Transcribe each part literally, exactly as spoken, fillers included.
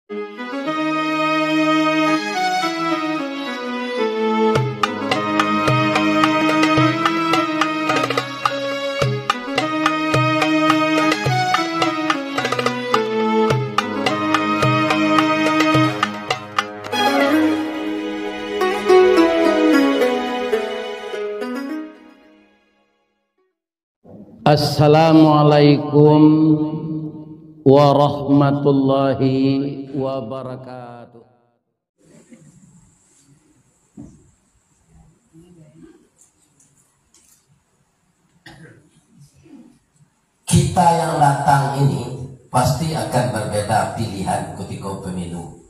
Assalamualaikum warahmatullahi wabarakatuh. Kita yang datang ini pasti akan berbeda pilihan ketika pemilu.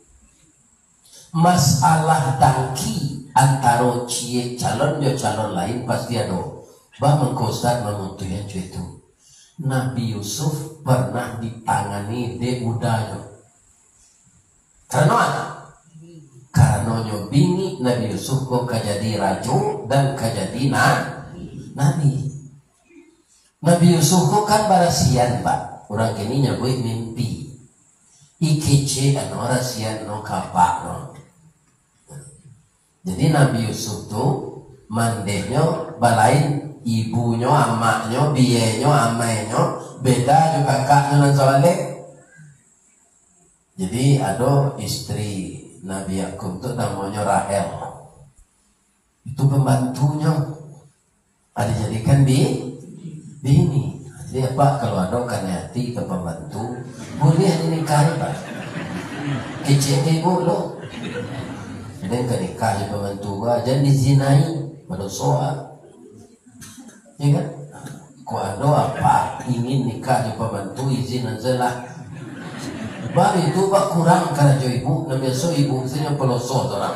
Masalah dangki antaro ciek calon jo calon lain pasti ado. Baa mangko Ustaz mamutuihan jo itu? Nabi Yusuf pernah ditangani dek budanyo. Karano a? Karano nyo bingik Nabi Yusuf ko ka jadi rajo dan ka jadi na-, nabi. Nabi Yusuf ko kan barasian, Pak. Urang kini nyabuik mimpi. Ikecek ano rasian no kapak no. Jadi Nabi Yusuf tu mandehnyo balain, ibunyo, amaknyo, bienyo, amainyo, beda jo kakaknyo nan sabaleh. Jadi ado istri Nabi Yakub tu namonyo Rahel. Itu pembantunyo. Ado jadikan bi-, bini. Jadi, Apak, kalau ado kanai ati ka pambantu, buliah dinikahi, Pak. Kecek ka ibu lo. Den ka nikah jo pambantu, Pak, jan dizinai, badoso, Pak. Iyo kan? Kok ado Apak ingin nikah jo pambantu, izin aja lah. Baru itu, Pak, kurang karajo ibu, nan biaso ibu tu nyo paloso tu urang.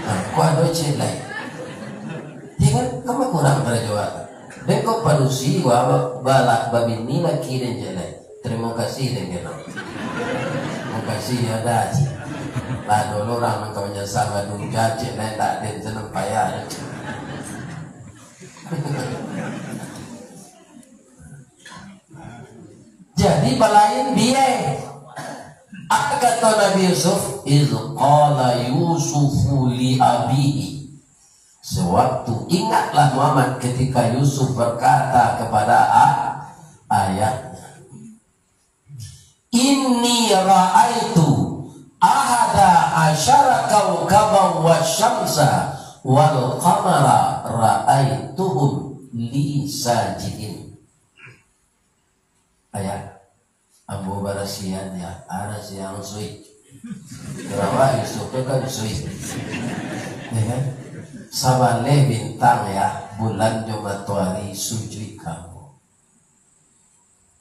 Nah, kok ado ciek lai. Iyo kan? Kan bakurang karajo awak. Den kok padusi, wah, ba-, bala-, babini laki den ciek lai. Tarimo kasih den kena. Tarimo kasih, yo dah, ciek. Lah, dulu urang nan ka manyasa baduja, ciek lai, tak den senang payah. Jadi, balain biai. Apa kato Nabi Yusuf? "Idz qala Yusufu li abihi." Sewaktu, ingatlah Muhammad, ketika Yusuf berkata kepada a-, ayahnya, "Inni ra'aitu ahada asyara kaukaban wasyamsa wal qamara ra'aituhum li sajidin." Ayah, ambo barasian, ya, arasian suik. Karawa Yusuf tu kan suik. Ya kan? Sabaleh bintang, ya, bulan jo matoari sujuik ka ambo.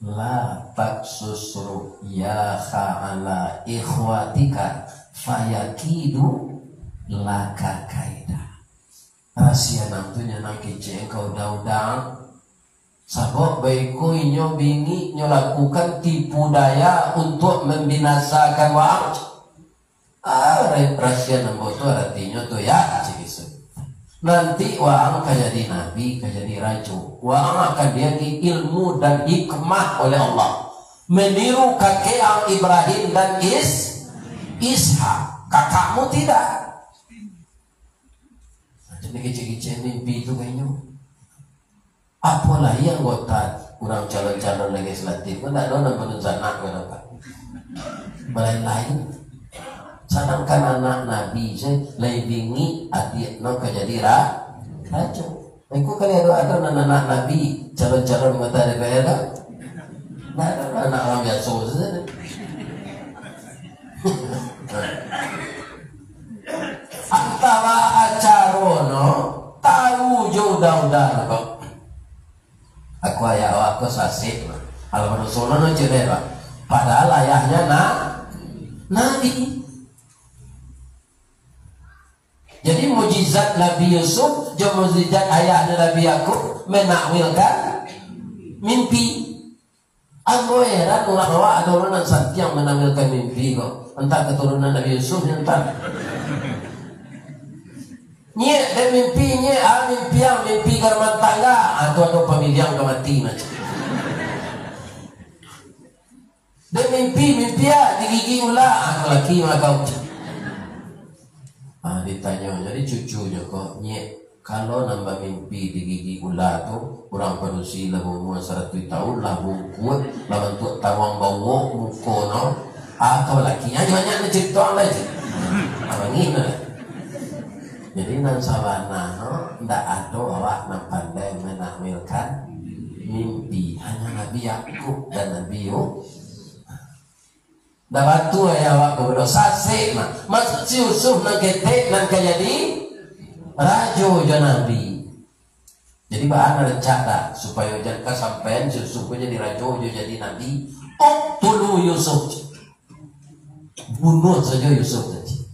La taqsus ru'yaka ala ikhwatika fayakidu laka kaida. Rasian ang tu nyo nan kecek ka uda-uda. Sabab baiko inyo bingik, nyo lakukan tipu daya untuak mambinasakan waang. Ah, ra-, rasian ambo tu aratinyo tu, ya, cik Yusuf. Nanti waang ka jadi nabi, ka jadi rajo. Waang akan diagiah ilmu dan hikmah oleh Allah. Meniru kakek ang Ibrahim dan Is-, Ishak. Kakakmu tidak. Macam ni kecek-kecek mimpi tu kayaknya. Apo lai anggota urang calon-calon legislatif ko, ndak ado nan badunsanak ko, Pak. Balain-lain. Sadangkan anak nabi se, lai bingik adiak no ka jadi ra-, rajo. Iko kali ado, ado nan anak nabi, calon-calon anggota D P R ko? Ndak ado, anak urang biaso sajo. Antaro acaro no, tahu jo uda-uda no, Pak. Aku ayah awak ko sasek, Pak. Alah, badoso no, no, cek deh, Pak. Padahal ayahnya na-, nabi. Jadi, mukjizat Nabi Yusuf jo mukjizat ayahnya Nabi Yakub menakwilkan mimpi. Ambo heran, urang awak ado urang nan santiang manakwilkan mimpi ko. Antah katurunan Nabi Yusuf, antah. Nyek, den mimpi, nyek, ah, mimpi ang, mimpi ka rumah tangga. Ah, tu ado pamiliang ka mati, macam. Dia mimpi, mimpi ah, digigik ular. Ah, laki mah kau. Ah, ditanyo, jadi cucunyo ko, "Nyek, kalau nan bamimpi digigik ular tu, urang padusi lah baumua saratuih taun, lah bungkuak, lah bantuak taruang bawok muko no, ah, kau laki." Ah, banyak ni carito lai tu. Ah, bangih lah. Jadi, nan sabana no, ndak ado awak nan pandai manakwilkan mimpi. Hanyo Nabi Yakub dan Nabi Yusuf. Ndak batua ya awak ko, sasek mah. Maksud si Yusuf nan ketek, nan ka jadi rajo jo nabi. Jadi, baa nan rancak dah, supayo jan kasampaian si Yusuf ko jadi rajo jo jadi nabi. Uqtulu Yusuf. Bunuah sajo Yusuf tadi.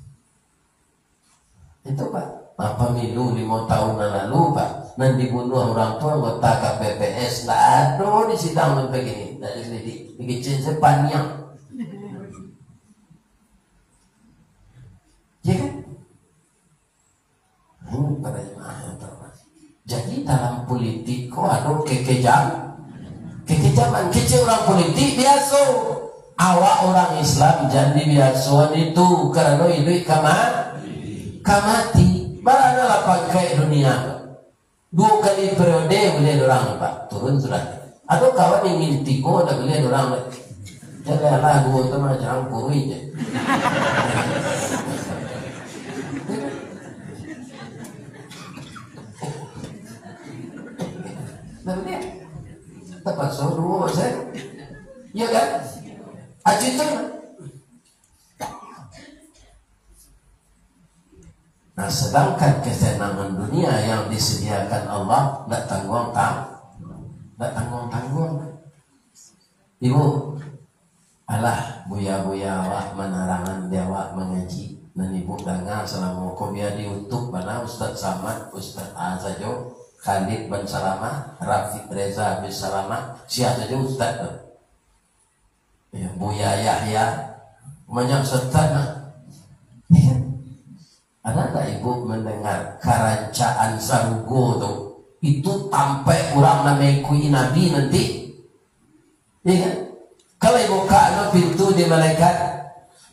Itu, Pak. Nah, pemilu limo tahun nan lalu, Pak, nan dibunuah urang tu anggota K P P S, ndak ado di sidang sampai kini, ndak diselidik. Dikecek saja paniang. Ya kan? Hmm, para jemaah yang terhormat. Jadi, dalam politik ko ado kekejam-, kekejaman. Kecek urang politik biaso. Awak urang Islam jan dibiasoan itu, karano iduik ka ma-, ka mati. Baranalah pangkaik dunia. Duo kali periode buliah urang, Pak. Turun sudah. Ado kawan yang ingin tigo, ndak buliah urang, Pak. Jadi alah duo tu mah, jangan kurui je. Ndak buliah. Terpaksa duo sajo. Iya kan? Aji tu. Nah, sedangkan kesenangan dunia yang disediakan Allah, ndak tangguang tang-, ndak tangguang-tangguang. Ibu, alah, buya-buya awak manarangan di awak mangaji, nan ibu danga salamo ko, bia di YouTube bana Ustaz Samad, Ustaz A sajo, Khalid ban Salamah, Rafiq Reza bin Salamah, sia sajo ustaz tu. Ya, Buya Yahya, banyak ustaz nah. Iya kan? Ada ndak ibu mendengar karancaan sarugo tu? Itu tampek urang nan mengikuti Nabi nanti. Iya kan? Kalau ibu buka no pintu di malaikat,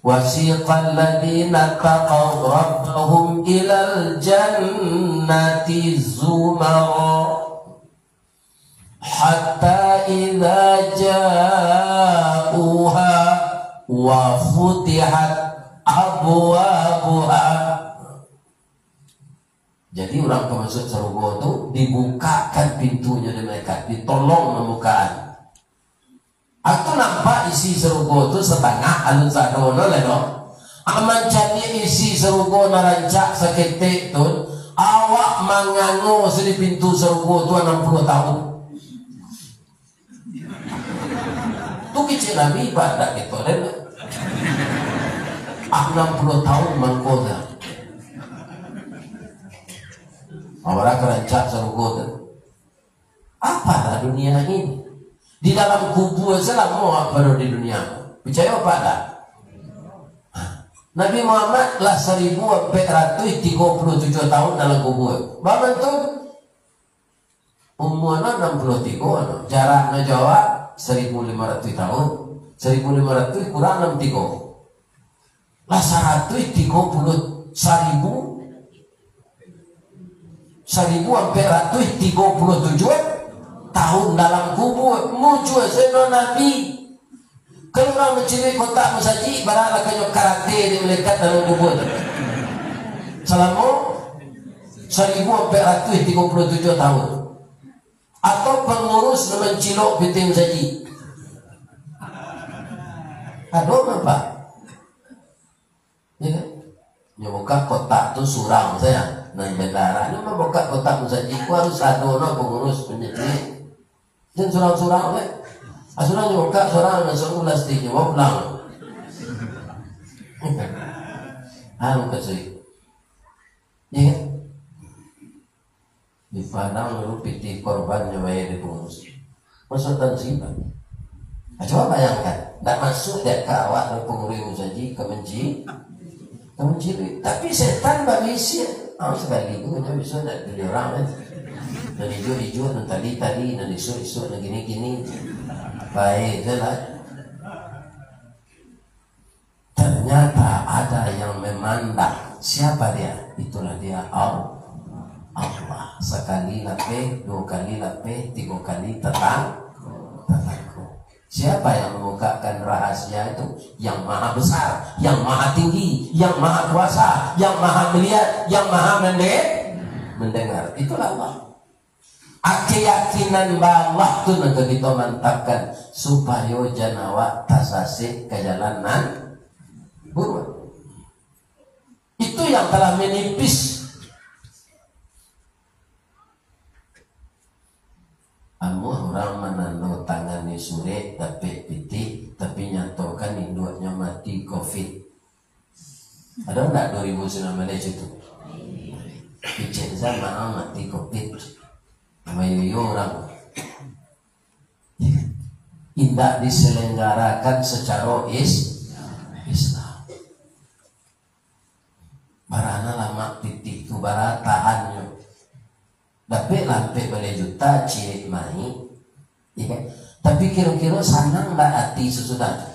"Wasiqal ladzina taqaw rabbahum ilal jannati zumara." Hatta idza ja'uha wa futihat abwabuha. Jadi, urang ka masuak sarugo tu dibukakan pintunyo dek malaikat, ditolong mambukaan. Atau nampak isi sarugo tu satangah, alun sado no lai no. Amun caliak isi sarugo nan rancak saketek tu, awak manganga se di pintu sarugo tu anam puluah tahun. Tu kecek Nabi ibadat kito den. Anam puluah tahun mangko dah. Awak rancak sarugo tu. Apalah dunia ini? Di dalam kubua salamo awak bado di dunia. Picayo apo ndak? Nabi Muhammad lah saribu ampek ratuih tigo puluah tujuah tahun dalam kubua. Baa tu? Umua no anam puluah tigo no. Jarak no jo awak saribu limo ratuih tahun. Saribu limo ratuih kurang anam tigo. Lah saratuih tigo puluah, saribu, saribu ampek ratuih tigo puluah tujuah tahun dalam kubua, mujua se no Nabi. Kalau urang manciluik kotak musajik, baralah kanyo karate di malaikat dalam kubua tu. Salamo saribu ampek ratuih tigo puluah tujuah tahun. Atau pangurus nan mancilok pitih musajik? Ado mah, Pak? Ya kan? Nyo bukak kotak tu surang sajo. Nan bendara nyo mambukak kotak musajik ko harus ado no pangurus panyidik. Jan surang-surang, weh. Ah, surang nyo bukak, surang masuak plastik nyo bawa pulang. Anu kasih. Ya kan? Di Padang dulu pitih korban nyo bayar di pangurus. Masuak dalam simbah. Ah, cubo bayangkan, ndak masuak di aka awak dulu pangurus musajik ka manci-, ka manciluik. Tapi setan babisiak, ah, sakali tu nyo bisa ndak dipilih urang, kan? Nan ijo-ijo, nan tadi-tadi, nan isuak-isuak, nan kini-kini. Baik, tu lah. yang memandang. Siapa dia? Itulah dia Al-, Allah. Sakali lapeh, duo kali lapeh, tigo kali tatang-, tatangko. Siapa yang membukakan rahasia itu? Yang maha besar, yang maha tinggi, yang maha kuasa, yang maha melihat, yang maha mende-, mendengar. Itulah Allah. Keyakinan ba Allah tu nan ka kito mantapkan, supayo jan awak tasasek ka jalan nan buruak. Itu yang telah menipis. Amuah urang manando tangan di surek, dapek pitih, tapi nyatokan induaknyo mati covid. Ado ndak dua ribu sembilan belas itu? Kecek zaman mati covid. Mayoyo urang. Indak diselenggarakan secara is-, Islam. Barana lamak pitih tu, bara tahannyo. Dapek lah ampek baleh juta, ciek mai. Ya kan? Tapi kiro-kiro sanang ndak ati sasudah tu?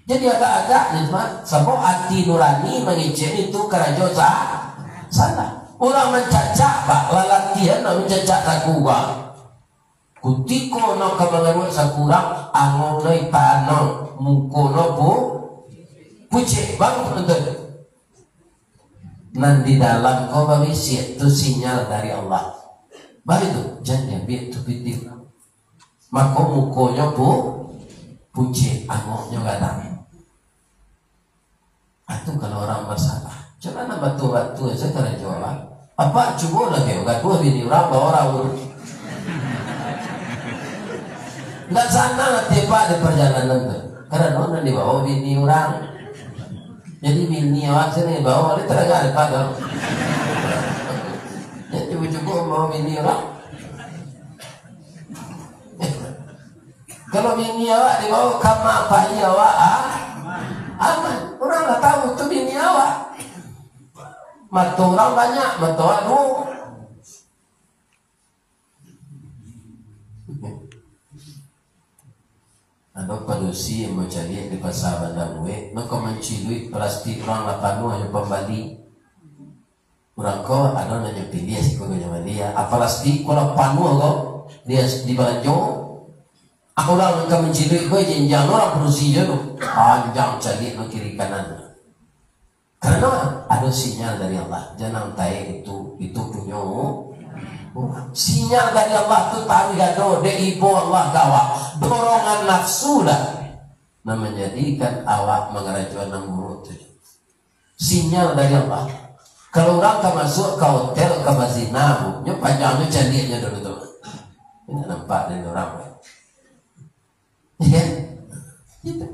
Jadi agak-agak ni, teman, sabab ati nurani mangecek itu karajo sa-, salah. Urang mancacak, bak lalatihan nak mancacak saku, bang. Kutiko nak ka mangaruak saku urang, ango nai tanang, muko no pu-, pucek, bang, penonton. Nan di dalam ko babisiak tu sinyal dari Allah. Baitu, jan diambiak tu pitih. Mako mukonyo pu-, pucek, angoknyo gadang. Itu kalau orang bersalah. Cuman nan batua-batua sajo karajo lah. Apa cubo lagi gaduah bini urang bawa urang urus. Ndak sanang ati Apak di perjalanan tu. Karano nan dibawa bini urang. Jadi bini awak sini bawa, dia teragak depan tu. Jadi cubo-cubo bawa bini urang. Kalau bini awak dibawa ka ma pai awak, ah, aman. Urang lah tahu tu bini awak. Mato urang banyak, mato awak duo. Ado padusi yang mancaliak di Pasa Banda Buek, mako manciluik plastik urang lah panuah jo pambali. Urang ko ado nan nyo pilih siko ko nyo mandi, ya. Apalah saketek ko lah panuah ko, dia di balanjo. Ah, urang nan ka manciluik ko, jenjang urang padusi jo tu. Panjang caliak no kiri kanan. Karano ado sinyal dari Allah. Jangan tae itu, itu punyo urang. Sinyal dari Allah tu taruih ado, dek ibo Allah ka awak. Dorongan nafsu lah. Nan manjadikan awak mangarajoan nan buruak tu. Sinyal dari Allah. Kalau urang ka masuak ka hotel, ka bazina, bu, nyo panjang nyo caliaknyo dulu tu. Indak nampak dari urang, kan? Iya, kan? Itu.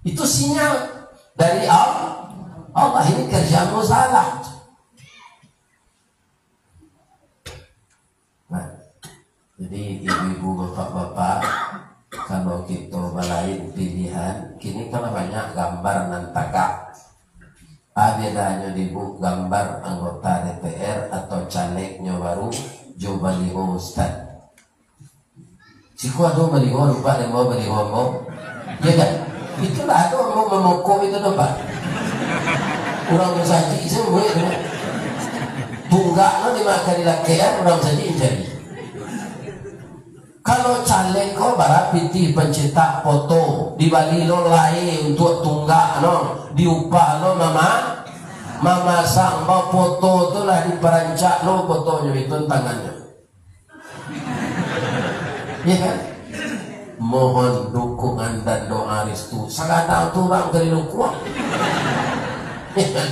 Itu sinyal dari Al-, Allah. Ini kerjamu salah. Nah, jadi ibu-ibu, bapak-bapak, kalau kito balain pilihan, kini kan lah banyak gambar nan tagak. Ah, bedanyo di bu gambar anggota D P R atau caleg nyo baru jo baliho ustad. Siko ado baliho, lupa dek bawa baliho ambo. Iya kan? Itulah ado ambo mamokok itu tu, Pak. Urang musajik se buek tu. Tunggak no dimakan dilakekan, urang musajik mancari. Kalau caleg ko bara pitih pancetak foto, dibali lo lai untuak tunggak no, diupah lo mama-, mamasang, bafoto tu lah diparancak lo fotonyo itu tangannyo. Iya kan? Mohon dukungan dan doa restu. Sakadar tu urang ka didukuang. Iya kan?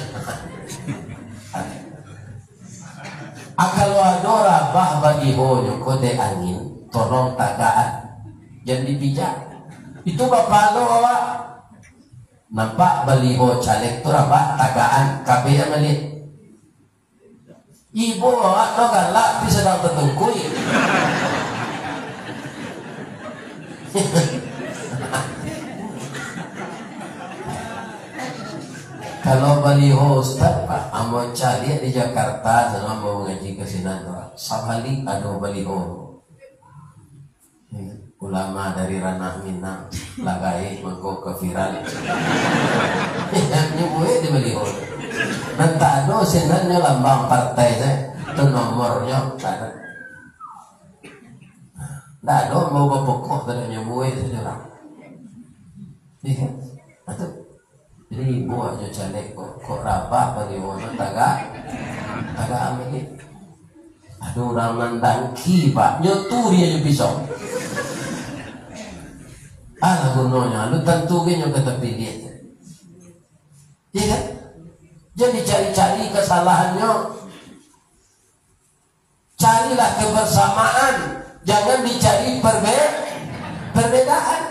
Ah, kalau ado rabah balihonyo ko dek angin, tolong tagakan. Jan dipijak. Itu bapalo awak. Nampak baliho caleg tu rabah, tagakan. Kabeh maliek. Ibo awak tu galak, tapi sadang tatungkuik. Kalau baliho ustad, Pak, ambo caliak di Jakarta, sadang ambo mangaji ka sinan tu, Pak. Sabalik ado baliho. Ulama dari ranah Minang, lah gaek mangko ka viral. Nyo buek Baliho. Nan tak ado sinannyo lambang partai se, tu nomornyo tak ado. Tak ado mau bapokok, tak ado nyo buek sajo urang. Iya kan? Nah, tu. Jadi, buek jo caleg kok, kok rabah baliho nan tagak, tagak ambiak. Ado urang nan dangki, Pak, nyo turi ajo pisau. Alah gunonyo, lu tantu ge nyo ka tapiliah. Iya kan? Jadi cari-cari kasalahannyo. Carilah kebersamaan, jangan dicari perbe-, perbedaan.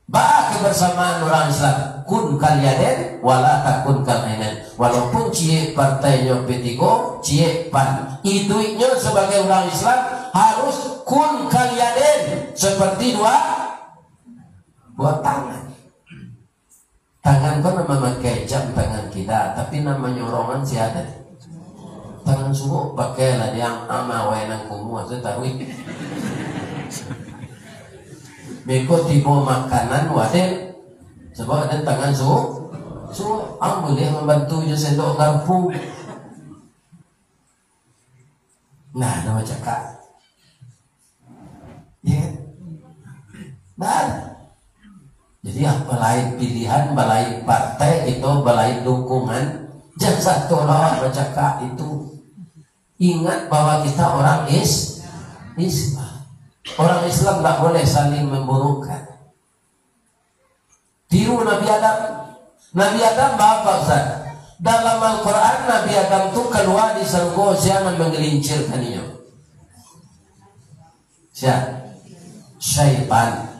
Ba kebersamaan urang Islam, kun kal yadain, wala takun kal ainain. Walaupun ciek partainyo P tigo, ciek PAN, iduiknyo sabagai urang Islam harus kun kal yadain, seperti dua, dua tangan. Tangan ko nan mamakai jam tangan kida, tapi nan manyorongan sia ado. Tangan suok pakai lah diang ama wai nan kumuah tu taruih. Beko tibo makanan waden, sabab ado tangan suok. Suok, ang buliah mambantu jo sendok garpu. Nah, ado bacakak. Iya kan? Nah. Jadi, apa lain pilihan, balain partai kito, balain dukungan, jan sato lah bacakak itu. Ingat bahwa kita orang is-, Islam. Orang Islam tak boleh saling memburukkan. Tiru Nabi Adam. Nabi Adam baa, Ustaz? Dalam Al-Quran, Nabi Adam tu kalua di sarugo, sia nan manggelincirkan inyo? Sia? Syaitan.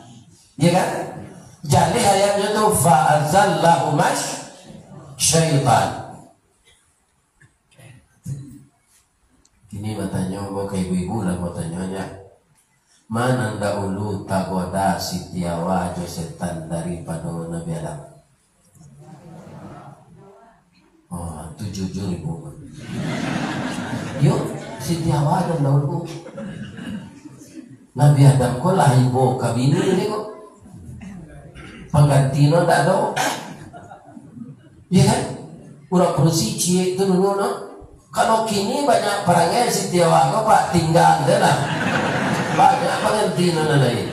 Iya kan? Jaleh ayatnyo tu, "Fa azallahuma syaitan." Kini batanyo, ambo ka ibu-ibu lah batanyo nyo. Ma nan daulu tagoda Siti Hawa jo setan daripado Nabi Adam? Oh, tu jujur ibu. Yo, Siti Hawa nan daulu. Nabi Adam ko lah ibo ka bini ni ko. Pangganti no ndak ado. Iya kan? Urang padusi ciek tu dulu, no. Kalau kini banyak parangai Siti Hawa ko, Pak, tingga se lah. Banyak pangganti nan lain.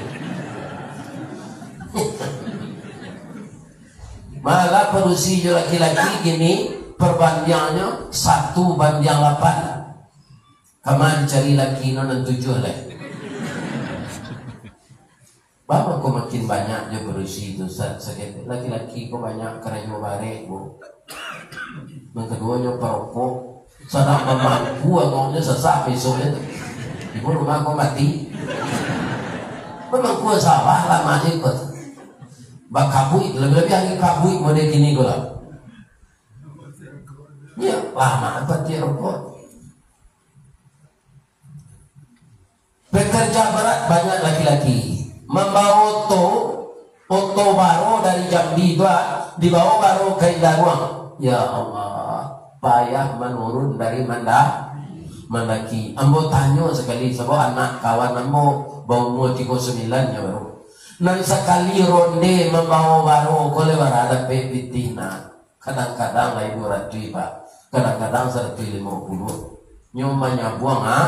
Malah padusi jo laki-laki kini perbandiangnyo satu bandiang lapan. Kama dicari laki no nan tujuah lai. Baa mangko makin banyak jo padusi tu, Ustaz? Saketek laki-laki ko banyak karajo barek, Bu. Nan kaduonyo parokok, sadang mamangku angonyo sasak besoknyo tu. Ibu rumah ko mati. Mamangku sawah lamaknyo ko tu. Bakabuik, labiah-labiah lagi kabuik model kini ko lah. Iyo, lamak patiak rokok. Pekerja berat banyak laki-laki. Mambawa oto, oto baro dari Jambi tu, ah, dibawa baro ka Indaruang. Ya Allah, payah manurun dari Manda-, Mandaki. Ambo tanyo sakali, sabab anak kawan ambo baumua tigo sambilan nyo baru. Nan sakali ronde mambawa baro ko lai bara dapek pitih nak. Kadang-kadang lai duo ratuih, Pak. Kadang-kadang saratuih limo puluah. Nyo manyabuang, ha?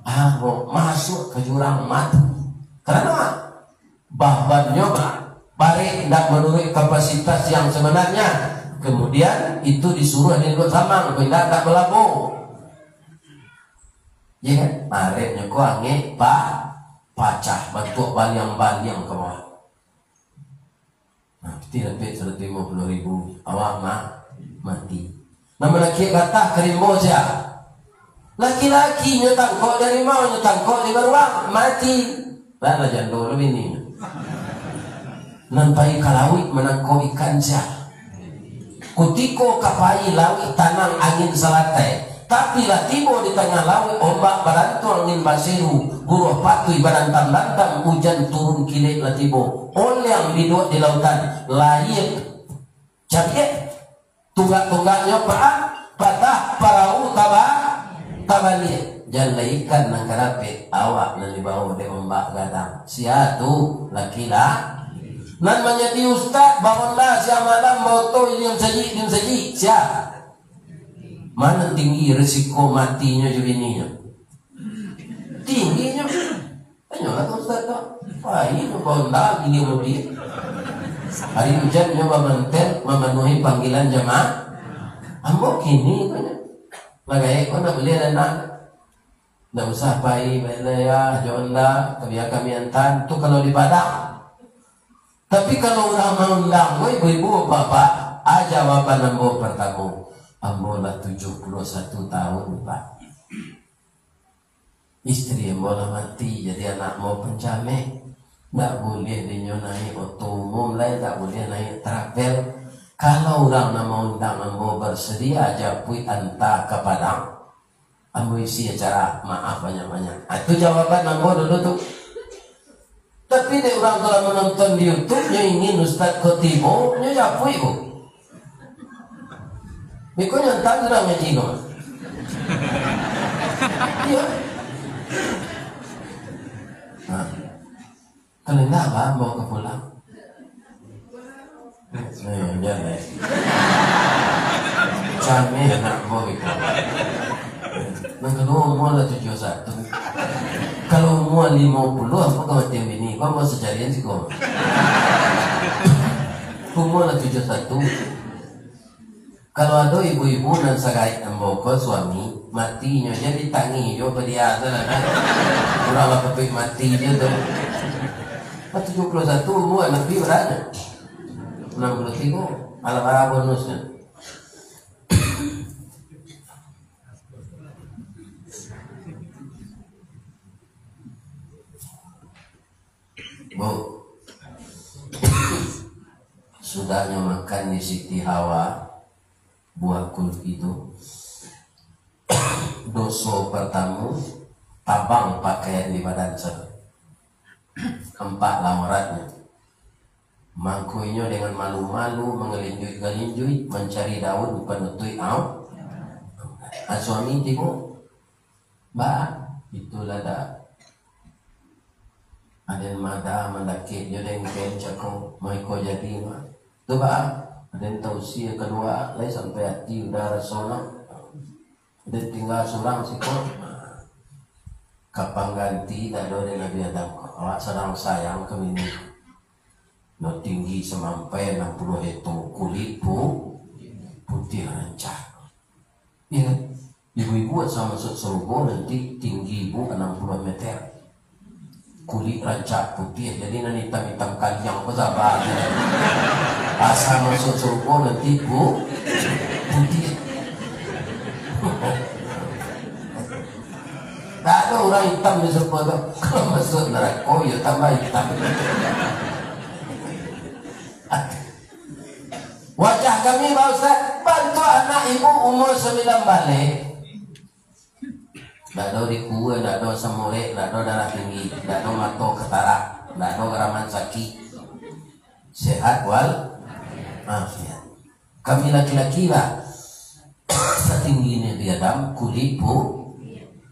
Ah, mo-, masuak ka jurang mati. Karano, ha? Babannyo, Pak, barek indak manuruik kapasitas yang sabananyo. Kamudian, itu disuruah induak samang, kok indak, indak balabo. Iyo kan? Bareknyo ko angek, Pak, pacah, bantuak baliang-baliang ka bawah. Nah, pitih dapek saratuih limo puluah ribu, awak ma-, mati. Nan manakiak gatah ka rimbo sia? Laki-laki nyo tangkok di harimau, nyo tangkok di baruang, mati. Lah, lah jando lo bini. Nan pai ka lauik manangkok ikan sia? Kutiko ka pai lauik tanang angin salatai, tapi lah tibo di tangah lauik ombak barantuang angin baseru, guruah patuih barantam-rantam, ujan turun kilek lah tibo, oliang biduak di lautan, layie cabiak, tunggak-tunggaknyo pa-, patah, parau taba-, tabaliak. Jan lah ikan nan ka dapek, awak nan dibawo dek ombak gadang. Sia tu? Laki lah. Nan manjadi ustaz, baronda siang malam, baoto ilian sajik, ilian sajik. Sia? Mano tinggi risiko matinyo jo bininyo? Tingginyo. Tanyolah ka ustaz tu. Pai nyo baronda giliang mudiak. Ari ujan nyo bamantel mamanuahi panggilan jamaah. Ambo kini, katonyo. Lah gaek ko ndak buliah dana. Ndak usah pai, baiaklah yo, jo onda, ka bia kami antaan. Tu kalau di Padang. Tapi kalau urang maundang, weh, ibu-ibu, bapak, a jawaban ambo partamo, "Ambo lah tujuah puluah satu taun, Pak. Istri ambo lah mati, jadi anak ambo pancamek. Ndak buliah dinyo naiak oto umum lai, ndak buliah naiak travel. Kalau urang nan maundang ambo basadia japuik anta ka Padang, ambo isi acara, maaf banyak-banyak." Ah, itu jawaban ambo dulu tu. Tapi dek urang tu lah manonton di YouTube, nyo ingin ustaz ko tibo, nyo japuik ko. Beko nyo antang urang ngaji ko. Iyo. Nah. Kalau indak, bah, bawa ka pulang. Eh, jan, eh. Cameh anak ambo iko. Nan kaduo umua lah tujuah satu. Kalau umua limo puluah, ambo ka mati bini ko, ambo sacalian siko. Umua lah tujuah satu. Kalau ado ibu-ibu nan sagaek ambo ko suami, matinyo se ditangih jo padia tu lah kan. Urang lah patuik mati jo tu. Ah, tujuah puluah satu umua, nabi bara? Anam puluah tigo. Alah bara bonusnyo. Bu, sudahnyo makan di Siti Hawa buah kuldi tu, doso partamo, tabang pakaian di badan sa-, nampak auratnyo. Mangko inyo dengan malu-malu mangalinjuik-galinjuik mancari daun panutuik au-, ah, suami tibo. Ba, itulah dah. Aden mada mandakek jo dengken cako, "Mai ko jadi, Mak." Tu ba, aden tausia kalua, lai sampai ati udah raso nak. Aden tingga surang siko. Ka pangganti dak ado dek Nabi Adam ko. Awak sadang sayang ka bini. Nyo tinggi samampai anam puluah heto, kulik pu-, putiah rancak. Iyo kan? Ibu-ibu asa masuak sarugo nanti tinggi ibu anam puluah meter. Kulik rancak putiah, jadi nan itam-itam kaliang ko saba se. Asa masuak sarugo nanti pu-, putiah. Ndak ado urang itam di sarugo tu. Kalau masuak narako, iyo tambah itam. Wajah kami, Pak Ustaz, bantuak anak ibu umur sambilan baleh. Ndak ado dikua, ndak ado asam urek, ndak ado darah tinggi, ndak ado mato katarak, ndak ado garaman sakik. Sehat wal afiat. Kami laki-laki lah. Satinggi Nabi Adam, kulik pu-,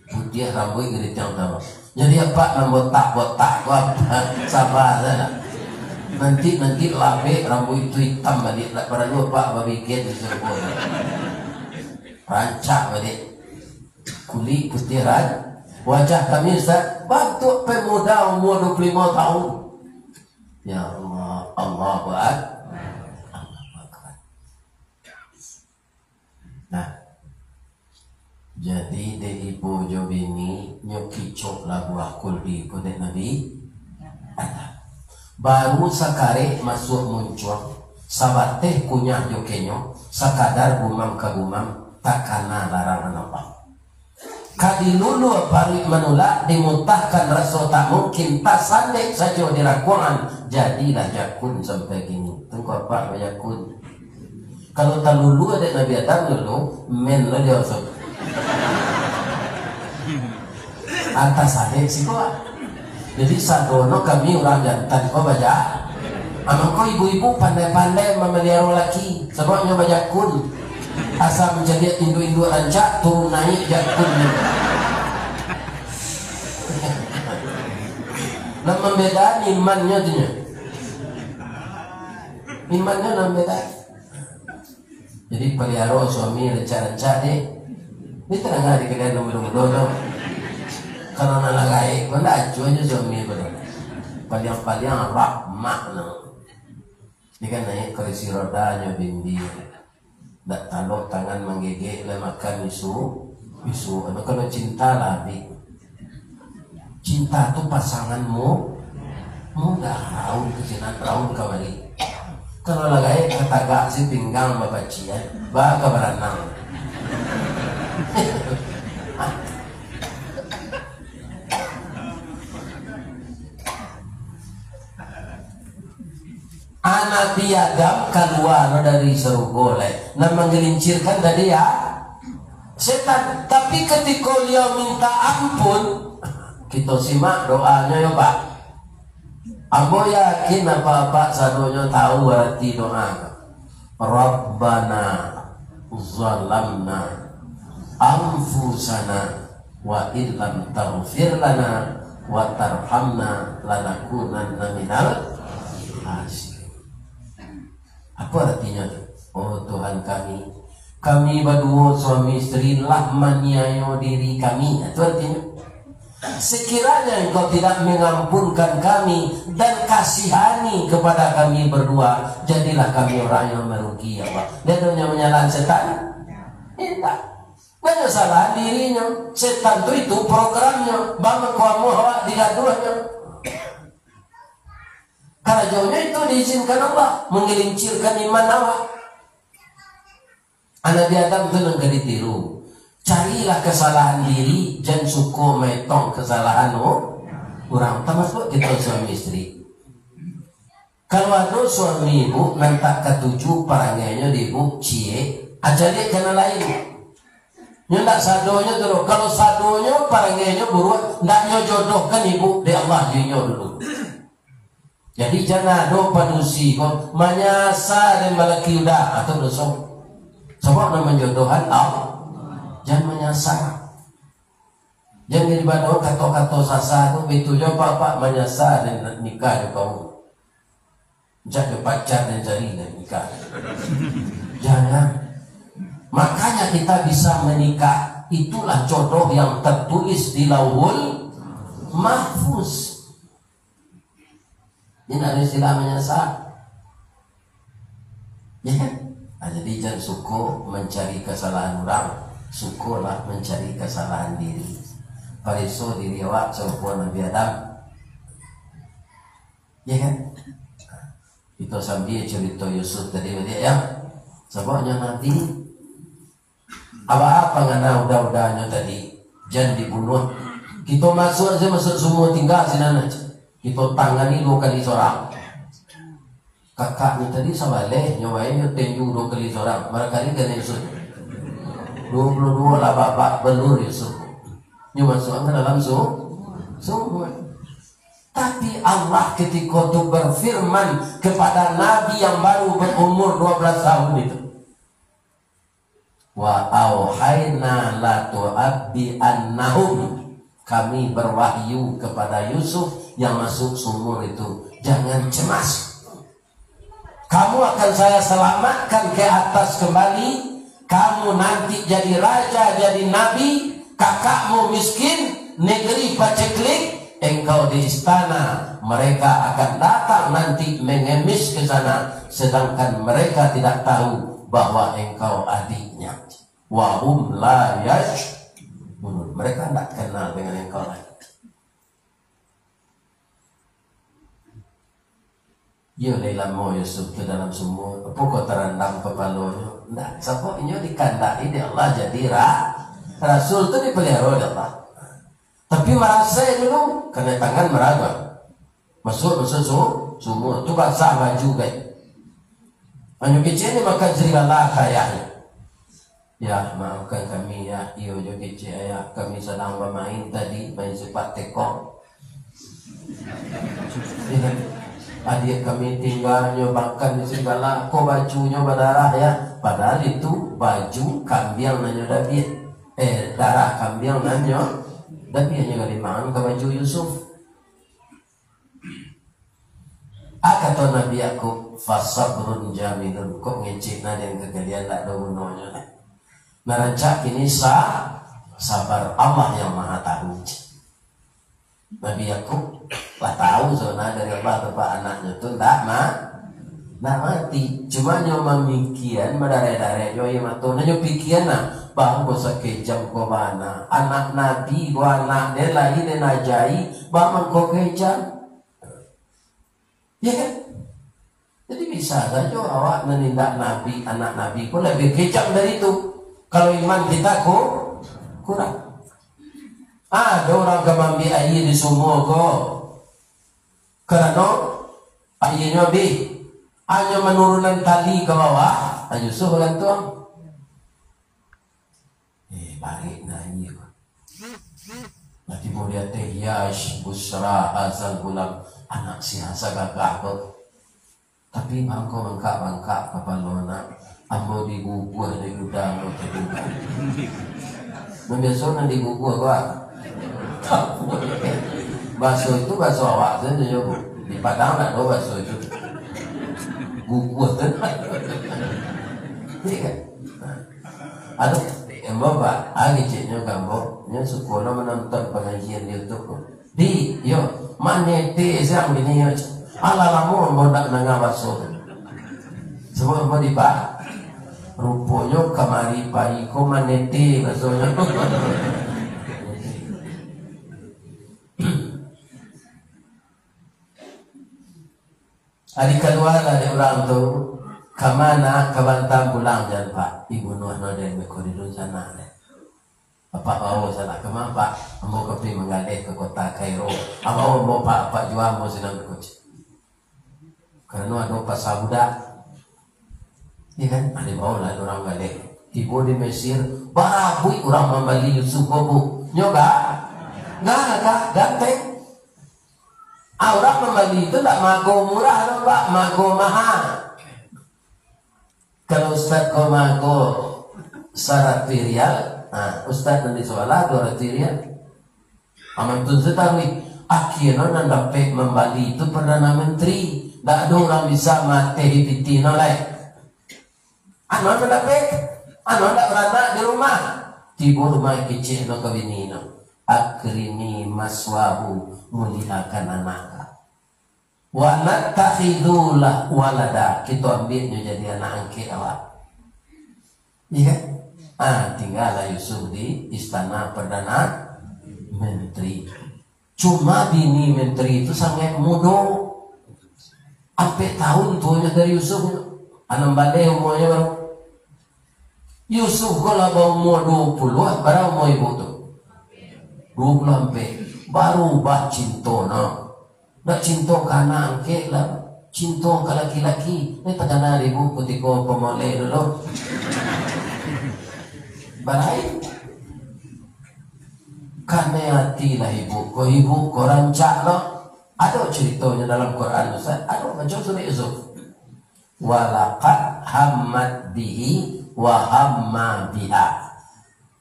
putiah, rambuik giriting utama. Jadi apak nan botak-botak ko apak, saba sajo. Nanti, nanti labek rambuik tu itam baliak, ndak paralu apak babigen di sarugo. Rancak baliak. Kulik putiah ran-, wajah kami, Ustaz, bantuak pemuda umur dua puluh lima tahun. Ya Allah, Allahu Ak-, Allahu Akbar. Nah, jadi dek ibu jo bini, nyo kicok lah buah kuldi ko dek Nabi Adam. Baru sakarek masuak muncuang, sabateh kunyah jo kenyo, sakadar gumam ka gumam, takana larangan Allah. Ka dilulua paruik manulak, dimutahkan raso tak mungkin, tasandek sajo di rakuangan, jadilah jakun sampai kini. Tungku apak bajakun. Kalau talulua dek Nabi Adam dulu, men lo dia masuk. Atas ade siko. Jadi sadono kami urang jantan ko baja-, amang ko ibu-ibu pandai-pandai mamaliharo laki, sabab nyo bajakun. Asa mancaliak induak-induak rancak, turun naiak jakun nyo. Nan mambeda imannyo tu nyo. Imannyo nan beda. Jadi, paliaro suami rancak-rancak deh. Ni tadanga di kalian nan mudo-mudo tu. Kalau nan lah gaek pun, dah acuah jo suami pun. Paliang-paliang rak mak no. Ni kan naiak kurisi roda nyo bindi. Ndak talok tangan manggegek lah makan isu, isu. Anu, kalau cinta lah abih. Cinta tu pasangan mu-, mudah, raun ka sinan, raun kamari. Kalau lah gaek katagak si pinggang bapacian, ba ka baranang. Anak Nabi Adam kalua lo dari sarugo lai. Nan manggelincirkan tadi, ya, setan. Tapi katiko liau minta ampun, kito simak doanyo yo, Pak. Ambo yakin apak-apak sadonyo tahu arati doa ko. Rabbana zalamna anfusana wa illam taghfir lana wa tarhamna lanakunanna minal khasirin. Apa artinyo tu? Oh Tuhan kami, kami baduo suami isteri lah maniayo diri kami. Itu artinyo. Sekiranya Engkau tidak mengampunkan kami dan kasihani kepada kami berdua, jadilah kami orang yang merugi, ya Allah. Dia tu yang menyalahan setan? Tidak. Banyak salahan dirinyo. Setan tu itu programnyo. Bang, kuamuah awak digaduahnyo. Karajonyo itu diizinkan Allah, manggelincirkan iman awak. Anak Nabi Adam tu nan ka ditiru. Carilah kasalahan diri, jan suko maetong kasalahan o-, urang, tamasuak kito suami isteri. Kalau ado suami ibu nan tak katuju parangainyo di ibu, ciek, ah, caliak ka nan lain. Nyo ndak sadonyo tu doh. Kalau sadonyo parangainyo buruak, ndak nyo jodohkan ibu dek Allah jo inyo dulu. Jadi, jan ado padusi ko manyasa den balaki uda, atau doso. Sabab nan manjodohan Allah. Jan manyasa. Jan jadi bado kato-kato sasa tu, bitu jo apak-apak manyasa den nikah jo kau. Jak jo pacar den cari den nikah. Jangan. Makanya kita bisa menikah, itulah jodoh yang tertulis di Lauhul Mahfuz. Ini ada istilah manyasa. Ya kan? Nah, jadi jan suko mancari kasalahan urang, sukolah mancari kasalahan diri. Pareso diri awak sarupo Nabi Adam. Ya kan? Kita sambia carito Yusuf tadi baliak, ya. Sababnyo Nabi Abaha pangana uda-udanyo tadi, jan dibunuah. Kito masuak se masuak sumua, tingga sinan aja. Kito tangani duo kali sorang. Kakaknyo tadi sabaleh, nyo bae nyo tenju duo kali sorang. Barangkali kanai Yusuf. Duo puluah duo lah babak belur Yusuf. Nyo masuak ka dalam su-, sumua. Tapi Allah ketiko tu berfirman kepada nabi yang baru berumur dua belas tahun itu. Wa auhayna latu'abbi'annahum. Kami berwahyu kepada Yusuf yang masuk sumur itu, jangan cemas. Kamu akan saya selamatkan ke atas kembali. Kamu nanti jadi raja, jadi nabi. Kakakmu miskin, negeri paceklik. Engkau di istana, mereka akan datang nanti mengemis ke sana, sedangkan mereka tidak tahu bahwa engkau adiknya. Wa hum la yash'urun. Mereka tidak kenal dengan engkau lagi. Iyo, lai lamo Yusuf tu dalam sumua. Apo kok tarandam kapalonyo? Ndak, sabab inyo dikandaki dek Allah jadi ra-, rasul tu dipaliaro dek Allah. Tapi marasai dulu, kanai tangan maraga. Masuak, masuak su-, sumua. Tu basah baju, gai. Anyo kecek ni makan serigala ka ayahnyo. Ya, maafkan kami, ya. Iyo jo kecek, ayah. Kami sadang bamain tadi, main sepak tekong. Ya kan? Adiak kami tingganyo makan di serigala, ko bajunyo badarah, ya. Padahal itu baju kambiang nan nyo dabiah. Eh, darah kambiang nan nyo dabiah, nyo ka dimakan ka baju Yusuf. Ah, kato Nabi Yakub, Fasabrun jamilun. Kok ngecek na den kagalian, ndak ado gunonyo. Nah, rancak kini sa-, sabar. Allah yang Maha Tahu. Nabi Yakub lah tahu sabananyo dari Allah tu, Pak, anaknyo tu ndak ma-, ndak mati. Cuma nyo mamikian, madareh-dareh jo aia mato. Nah, nyo pikian nah, bang, ko sakejam ko bana. Anak Nabi, ko anak den lahia den ajai, bang, mangko kejam. Iya kan? Jadi bisa sajo awak nan indak nabi, anak nabi pun labiah kejam dari itu. Kalau iman kita ku-, kurang. Ado urang ka maambiak aia di sumua ko. Karano aianyo abih. Hanyo manurunan tali ka bawah, Yusuf bagantuang. Eh, barek nah aia ko. Lah tibo di ateh, "Yash, busra hazal gulam, anak si Hasan gagah ko." Tapi mangko bangkak-bangkak kapalo anak, "Ambo diguguah dek uda ambo tadi." Nan biaso nan diguguah ko, ah? Baso itu baso awak tu, tu jo. Di Padang ndak ado baso itu. Guguah tu. Iya kan? Nah. Aduh, ambo, Pak, ah, keceknyo ka ambo, nyo suko lo manonton pangajian di YouTube ko. Di, yo, manete siang bini yo. Alah lamo ambo ndak nanga baso tu. Sabab ambo di ba-, ruponyo kamari pagi ko manete basonyo. Ari kalualah dek urang tu, ka ma nak, ka Batam pulang jan, Pak. Dibunuah no den beko di dunsanak deh. Apak bawo sanak, "Ka ma, Pak?" "Ambo ka pai manggaleh ka kota Kairo." "Ah, bawo ambo, Pak, Apak jua ambo sinan beko." Karano ado pasa budak. Iya kan? Ado bawolah urang galeh. Tibo di Mesir, barabuik urang mambali Yusuf ko, Bu. Nyo ga-, ga-, ga-, ganteng. Ah, urang mambali tu ndak maago murah doh, Pak, maago maha. Kalau ustad ko maago saratuih rial, nah, ustad nan di sabalah duo ratuih rial. Aman tu sataruih, akhirnyo nan dapek mambali tu Perdana Menteri. Ndak ado urang bisa maateh pitih no lai. Anu nan dapek, anu ndak baranak di rumah. Tibo rumah kecek no ka bini no. Akrimi maswahu, muliakan anak. Wa nattakhidhu lah walada, kito ambiak nyo jadi anak angkek awak. Iya kan? Ah, tinggalah Yusuf di istana Perdana Menteri. Cuma bini menteri itu sangaik mudo. Ampek tahun tuonyo dari Yusuf. Anam baleh umuanyo baru. Yusuf ko lah baumua duo puluah, bara umua ibu tu? Duo puluah ampek. Baru bacinto no. Ndak cinto ka anak angkek lah. Cinto ka laki-laki. Ni takana ibu kutiko pamoleh dulu. Balai. Kanai ati lah ibu ko, ibu ko rancak lo. Ado caritonyo dalam Quran, Ustaz? Ado, baco surah Yusuf. "Walaqad hammat bihi wa hamma biha."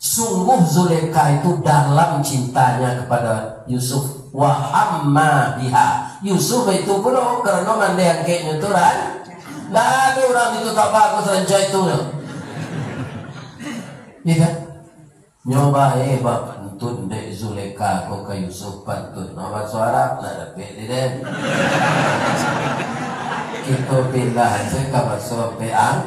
Sungguh Zulekha itu dalam cintanya kepada Yusuf. Wa hamma biha. Yusuf itu pulo karano mandeh angkeknyo tu, kan? Ndak ado urang itu tak bagus rancak itu. Iya kan? Nyo bae bapantun dek Zulekha ko ka Yusuf, pantun no baso Arab, ndak dapek di den. Kito pindah se ka baso Peang.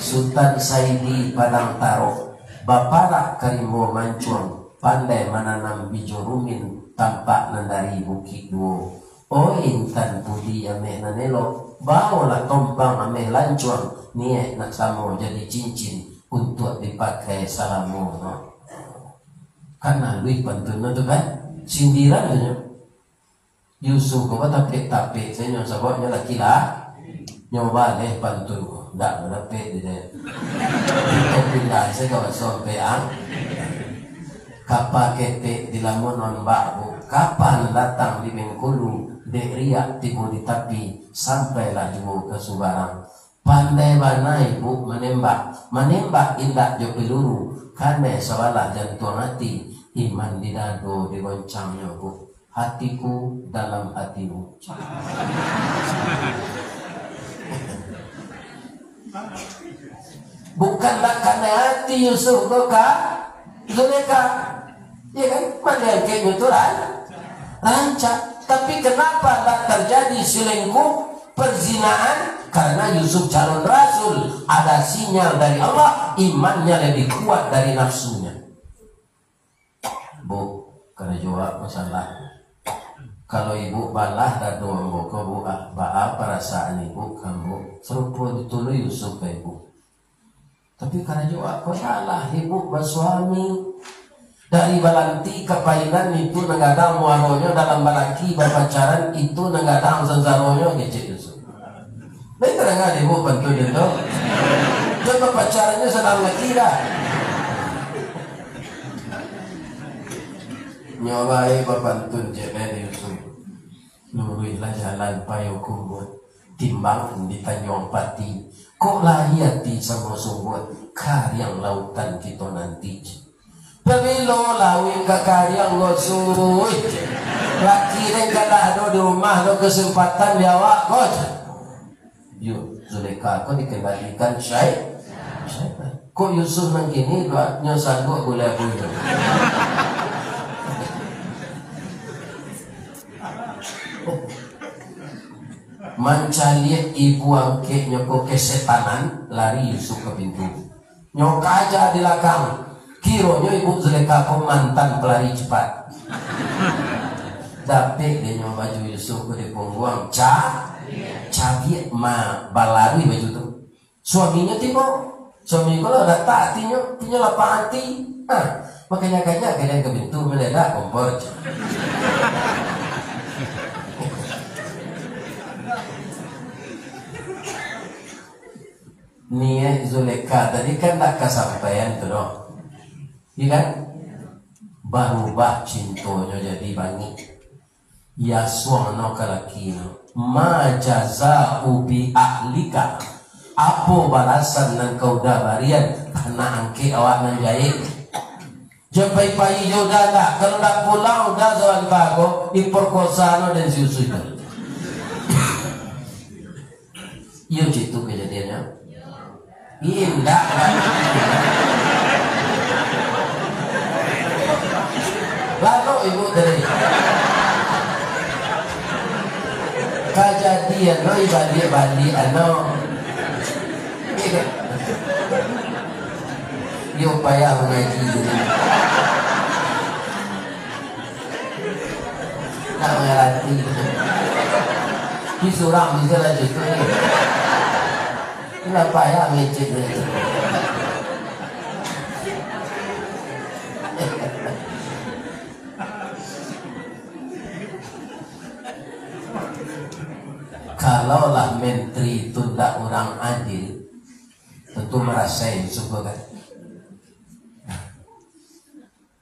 Sutan Saidi Padang Tarok, baparak ka rimbo mancuang, pandai mananam bijo rumin, tampak nan dari Bukik Duo. Oi intan pudi ameh nan elok, baolah tompang ameh lancuang, niaik nak samo jadi cincin, untuak dipakai salamo no. Kan aluih pantun tu kan? Sindiran tu nyo. Yusuf ko batapek-tapek se nyo, sabab nyo laki lah. Nyo baleh pantun ko, ndak badapek di den. Kito pindah se ka baso Peang. Kapa ketek dilamun ombak, Bu, kapan datang di Bengkulu, dek riak tibo di tapi, sampailah juo ka subarang. Pandai bana ibu manembak, manembak indak jo peluru, kanai sabalah jantuang ati, iman di dado digoncangnyo, Bu. Atiku dalam atimu. Bukan nak kanai ati Yusuf ko ka Zulekha. Ya kan? Mangko angkeknyo tu ran-, rancak. Tapi kenapa nak terjadi selingkuh, perzinaan? Karena Yusuf calon rasul, ada sinyal dari Allah, imannya lebih kuat dari nafsunya. Bu, karajo awak ko salah. Kalau ibu balah dado ambo ko, Bu, ah, baa parasaan ibu ka ambo? Sarupo batua lo Yusuf ka ibu. Tapi karajo awak ko salah, ibu basuami. Dari balanti ka painan itu nan gadang muaronyo, dalam balaki bapacaran itu nan gadang sansaronyo, kecek Yusuf. Lai tadanga dek ibu pantun tu? Jan bapacaran jo sanak laki dah. Nyo bae bapantun cek Nani Yusuf. Luruihlah jalan Payokumbuah, timbang di Tanjuang Pati. Kok lai ati samo sungguah, kariang lautan kito nanti. Pabilo lauik ka kariang ko suruih, laki den ka dak ado di rumah, ado kesempatan di awak ko. Yo, Zulekha ko dikendalikan syai-, syaitan. Kok Yusuf nan kini, nyo sanggup gulai abu itu? Mancaliak ibu angkeknyo ko kesetanan, lari Yusuf ka pintu. Nyo kaja di lakang. Kironyo ibu Zulekha ko mantan pelari cepat. Dapek dek nyo baju Yusuf ko di pungguang, ca-, cabiak ma-, balarui baju tu. Suaminyo tibo. Suami ko lah datak atinyo, punyo lapang ati. Ha, makanya kaja kalian ka pintu, meledak kompor. Niaik Zulekha tadi kan ndak kasampaian tu doh. Iya kan? Barubah cintonyo jadi bangik. Yasuang no ka lakinyo. Ma jaza'u bi ahlika. Apo balasan nan ka Uda barian ka anak angkek awak nan jahek? Jan pai-pai jo Uda ndak. Kalau ndak pulang Uda sawan bago, diperkosa no den si Yusuf tu. Iyo, cik, tu kajadiannyo. Indak, Pak. Lalu ibu tadi. Kajadian no, ibalik-balik, ano. Iyo, payah mangaji dulu. Nak mangarati. Di surang bisa lah cukup ni. Kenapa ya mecek ni? Kalaulah menteri tu ndak urang adil, tentu marasai suko kan.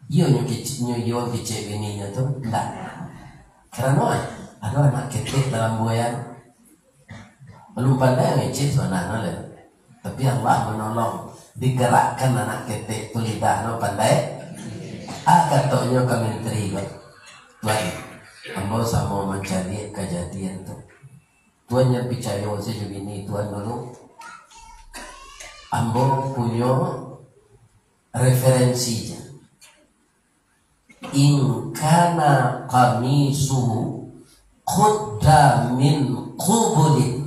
Iyo nyo kecek, nyo iyo kecek bininyo tu, ndak. Karano, ah, ado anak ketek dalam buayan. Alun pandai ngecek sabananyo lai. Tapi Allah manolong, digerakkan anak ketek tu lidahnyo pandai. Ah, katonyo ka menteri ko, "Tuan, ambo samo mancaliak kajadian tu." Tuan jan picayo sajo bini Tuan dulu. Ambo punyo referensi je. "In kana qamisuhu qudda min qubulin."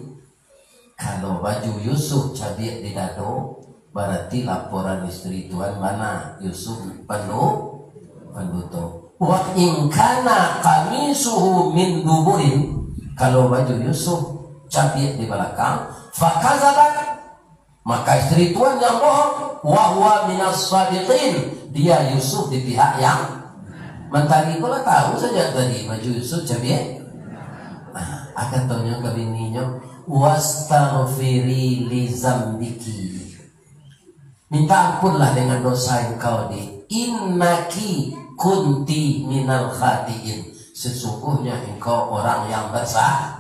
Kalau baju Yusuf cabiak di dado, bararti laporan isteri Tuan bana, Yusuf pandu-, panduto. "Wa in kana qamisuhu min duburin." Kalau baju Yusuf cabiak di balakang, "Fakazabat." Maka isteri Tuan yang bohong, "Wa huwa minas sadiqin." Dia Yusuf di pihak yang, mantari ko lah tahu sajak tadi baju Yusuf cabiak. Nah, katonyo ka bininyo, "Wastaghfiri li zambiki." Minta ampunlah dengan dosa engkau di, "Innaki kunti minal khatiin." Sesungguhnya engkau orang yang bersalah.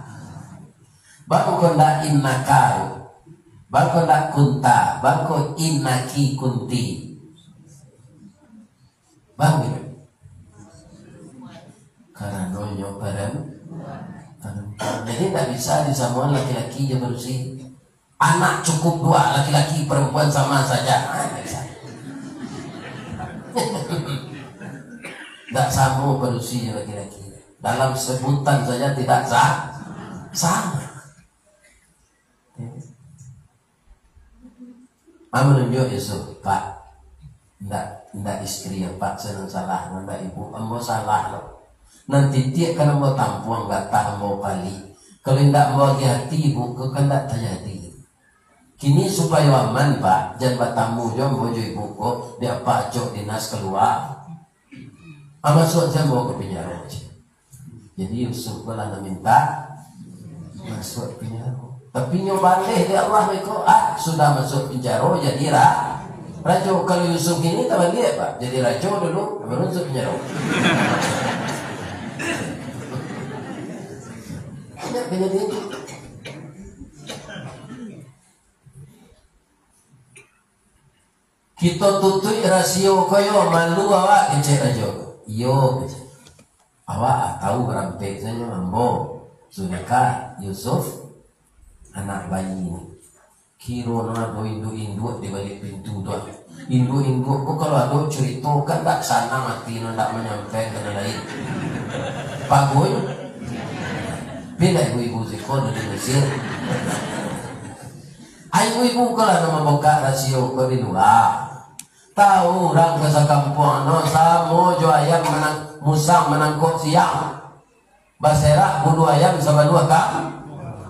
Bangko ndak innaka, bangko ndak kunta, bangko innaki kunti. Bang, gitu. Karano Nyo paren-, paren-, jadi ndak bisa disamoan laki-laki jo padusi. Anak cukup dua, laki-laki parampuan sama saja. Ah, ndak bisa. Ndak samo padusi jo laki-laki. Dalam sebutan saja tidak sa-, sama. Ambo nunjuak Yusuf, "Pak, ndak, ndak istri apak se nan salah, ndak ibu, ambo salah lo. Nan titiak kan ambo tampuang, gatah ambo paliak. Kalau indak ambo agiah ati ibu ko, kan ndak tajadi. Kini supayo aman, Pak, jan batamu jo ambo jo ibu ko, dek apak acok dinas kalua." Ah, masuak se ambo ka pinjaro. Jadi Yusuf ko lah nan mintak masuak pinjaro. Tapi nyo baleh dek Allah beko, ah, sudah masuak pinjaro jadi ra-, rajo. Kalau Yusuf kini tabaliak, Pak. Jadi rajo dulu, baru masuak pinjaro. Banyak kajadian tu. "Kito tutuik rasio ko yo, malu awak," kecek rajo. "Iyo," kecek. "Awak tahu barampek sajo, ambo, Zulekha, Yusuf, anak bayi ni. Kiro no ado induak-induak di baliak pintu tu. Induak-induak ko kalau ado curito kan ndak sanang ati no, ndak manyampaikan ka nan lain. Bagus. Pilih ibu-ibu siko dari Mesir." Ai, ibu-ibu ko lah nan mambukak rasio ko di lua. Tahu urang ka sakampuang no, samo jo ayam manang-, musang manangkok siang. Baserak bulu ayam sabaluah kam-,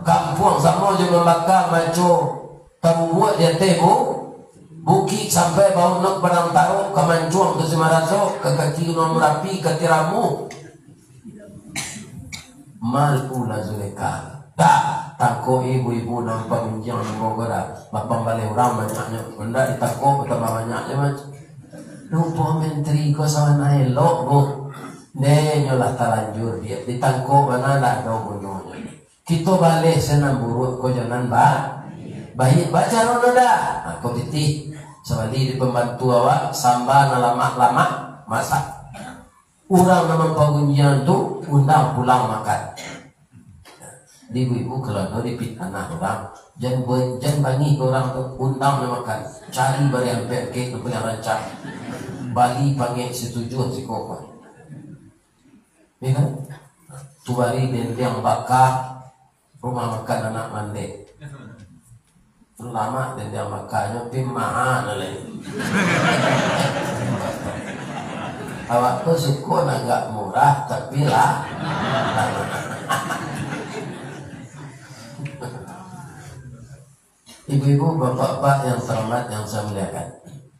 kampuang, samo jo mambaka maco tabubuak di ateh bu-, bukik, sampai baunok Padang Tarok, ka Mancuang tu si Maraso, ka kaki Gunuang Marapi, ka Tiramu. Malu lah Zulekha. Dah, tangkok ibu-ibu nan pagunjiang namo ko dah. Bapambaleh urang banyaknyo. Indak ditangkok, batambah banyaknyo, Mas. Rupo menteri ko salah elok, Bu. Deh, nyo lah talanjur dia. Ditangkok bana lah ado gunonyo. Kito baleh se nan buruak ko jo nan ba-, baiak. Bacaro no dah. Ha, ko pitih. Sabali di pambantu awak, samba nan lamak-lamak, masak. Urang nan mampagunjiang tu undang pulang makan. Di ibu-ibu kalau ado dipitnah urang, jan ba-, jan bangih ka urang tu, undang nan makan. Cari bari ampek angkek tu paling rancak. Bali pangek situjuah siko ko. Ya kan? Tu bari dendeng baka, rumah makan anak mandeh. Lamak dendeng bakanyo, pi maha lai. Awak tu suko nan agak murah, tapi lah. Ibu-ibu, bapak-bapak yang terhormat, yang saya muliakan,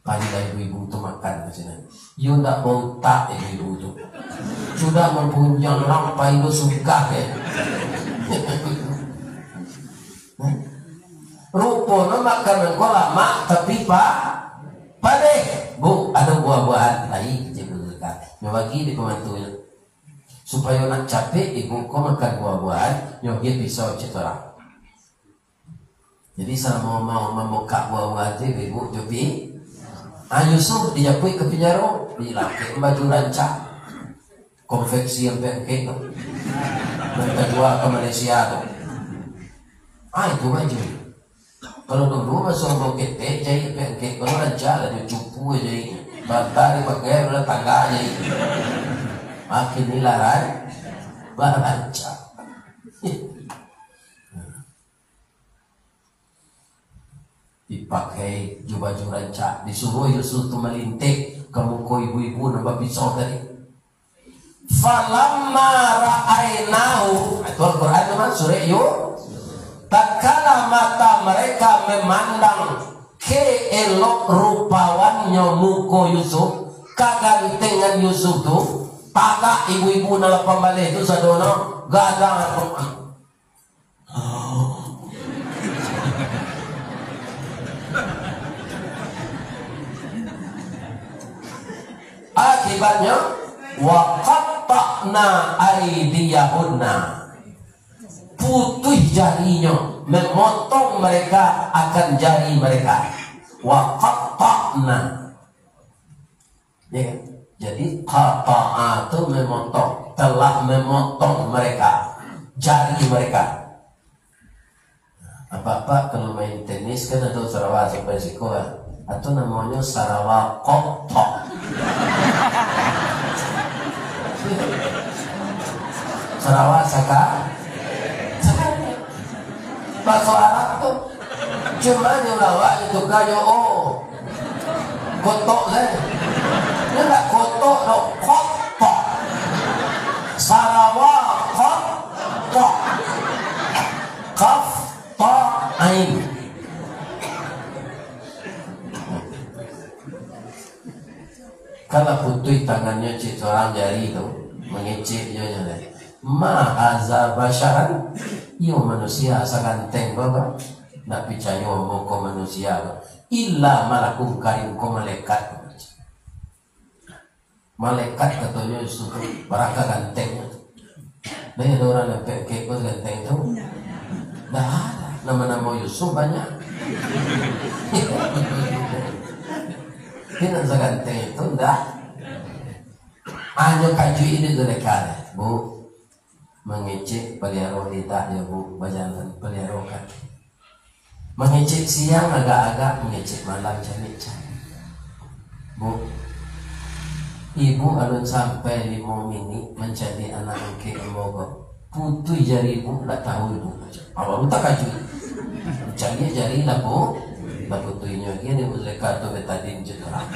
palilah ibu-ibu tu makan ka sinan. Yo ndak bautak ibu-ibu tu. Sudah mampunjang urang, pai lo sungkah, eh. Rupo no makanan ko lamak, tapi pa-, padeh. Bu, ado buah-buahan, lai, cek dulu ka. Nyo bagi di pambantunyo. Supayo nak capek, ibu ko makan buah-buahan, nyo agiah pisau cek tu lah. Jadi, salamo mau mambukak buah-buahan tu, ibu-ibu cupi. Ah, Yusuf dijapuik ka pinjaro, dilapek baju rancak. Konveksi ampek angkek tu. Nan tajua ka Malaysia tu. Ah, itu baju. Kalau dulu masa urang ketek, jahit ampek angkek, kalau rancak lah, dia cupu jahitnyo. Banta dipakai, udah tangga jahit. Makin ni lah, ran-, lah rancak. Dipakai jo baju rancak, disuruah Yusuf tu malintek ka muko ibu-ibu nan bapisau tadi. Falamma ra'ainahu, itu Al-Quran tu, Mas, surah Yu-, tatkala mata mereka memandang keelok rupawannyo muko Yusuf, kagantengan Yusuf tu, tagak ibu-ibu nan lapan baleh tu sadono, gadang. Akibatnyo, wa qatta'na aidiyahunna. Putuih jarinyo, memotong mereka akan jari mereka. Wa qatta'na. Ya kan? Jadi, qata'a tu memotong. T telah memotong mereka, jari mereka. Apak-apak kalau main tenis kan ado sarawa sampai siko kan? Atau namonyo sarawa kotok. Sarawa saka-, bahaso Arab tu. Cuma nyo lawak itu kanyo, oh. Kotok se. Nyo ndak kotok doh, kotok. Sarawa kotok. Kaf, ta, ain. Kalau putuih tangannyo cik surang jari tu, mangecek jo nyo lai. Ma haza basyaran, iyo manusia saganteng ko, ndak picayo ambo ko manusia ko. Illa malakun karim, ko malaikat. Malaikat katonyo Yusuf tu, baraka gantengnyo. Ndak ado urang nan pek-pek ko saganteng tu. Ndak ado. Namo-namo Yusuf banyak. Tapi nan saganteng itu ndak. Hanyo kajuik di Zulekha, Bu. Mangecek paliaro lidah yo, Bu, bajalan paliaro kaki. Mangecek siang agak-agak, mangecek malam canek-canek. Bu, ibu alun sampai limo minik mancaliak anak angkek ambo ko. Putuih jari ibu, ndak tahu ibu. Abang pun takajuik. Caliak jari lah, Bu. Lah putuihnyo lagi, ibu Zulekha tu betadin je tu lah.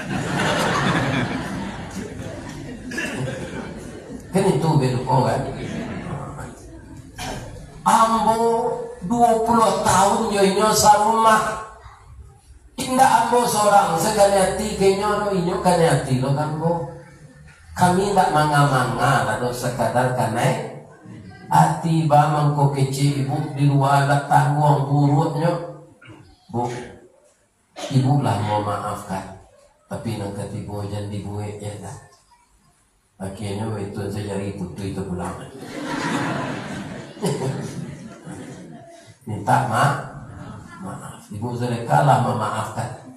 Kan itu be lupo kan? Ambo duo puluah tahun jo inyo sarumah. Indak ambo sorang sakali ati ka inyo doh, inyo kali ati lo ka ambo. Kami indak manga-manga lah doh, sakadar kanai ati. Ba mangko kecek ibu di lua lah tangguang buruaknyo. Bu, ibu lah mamaafkan, tapi nan katibo jan dibuek, ya dah. Akhirnyo itu saja jari putuih tu pulang. Minta ma-, maaf. Ibu Zulekha lah mamaafkan.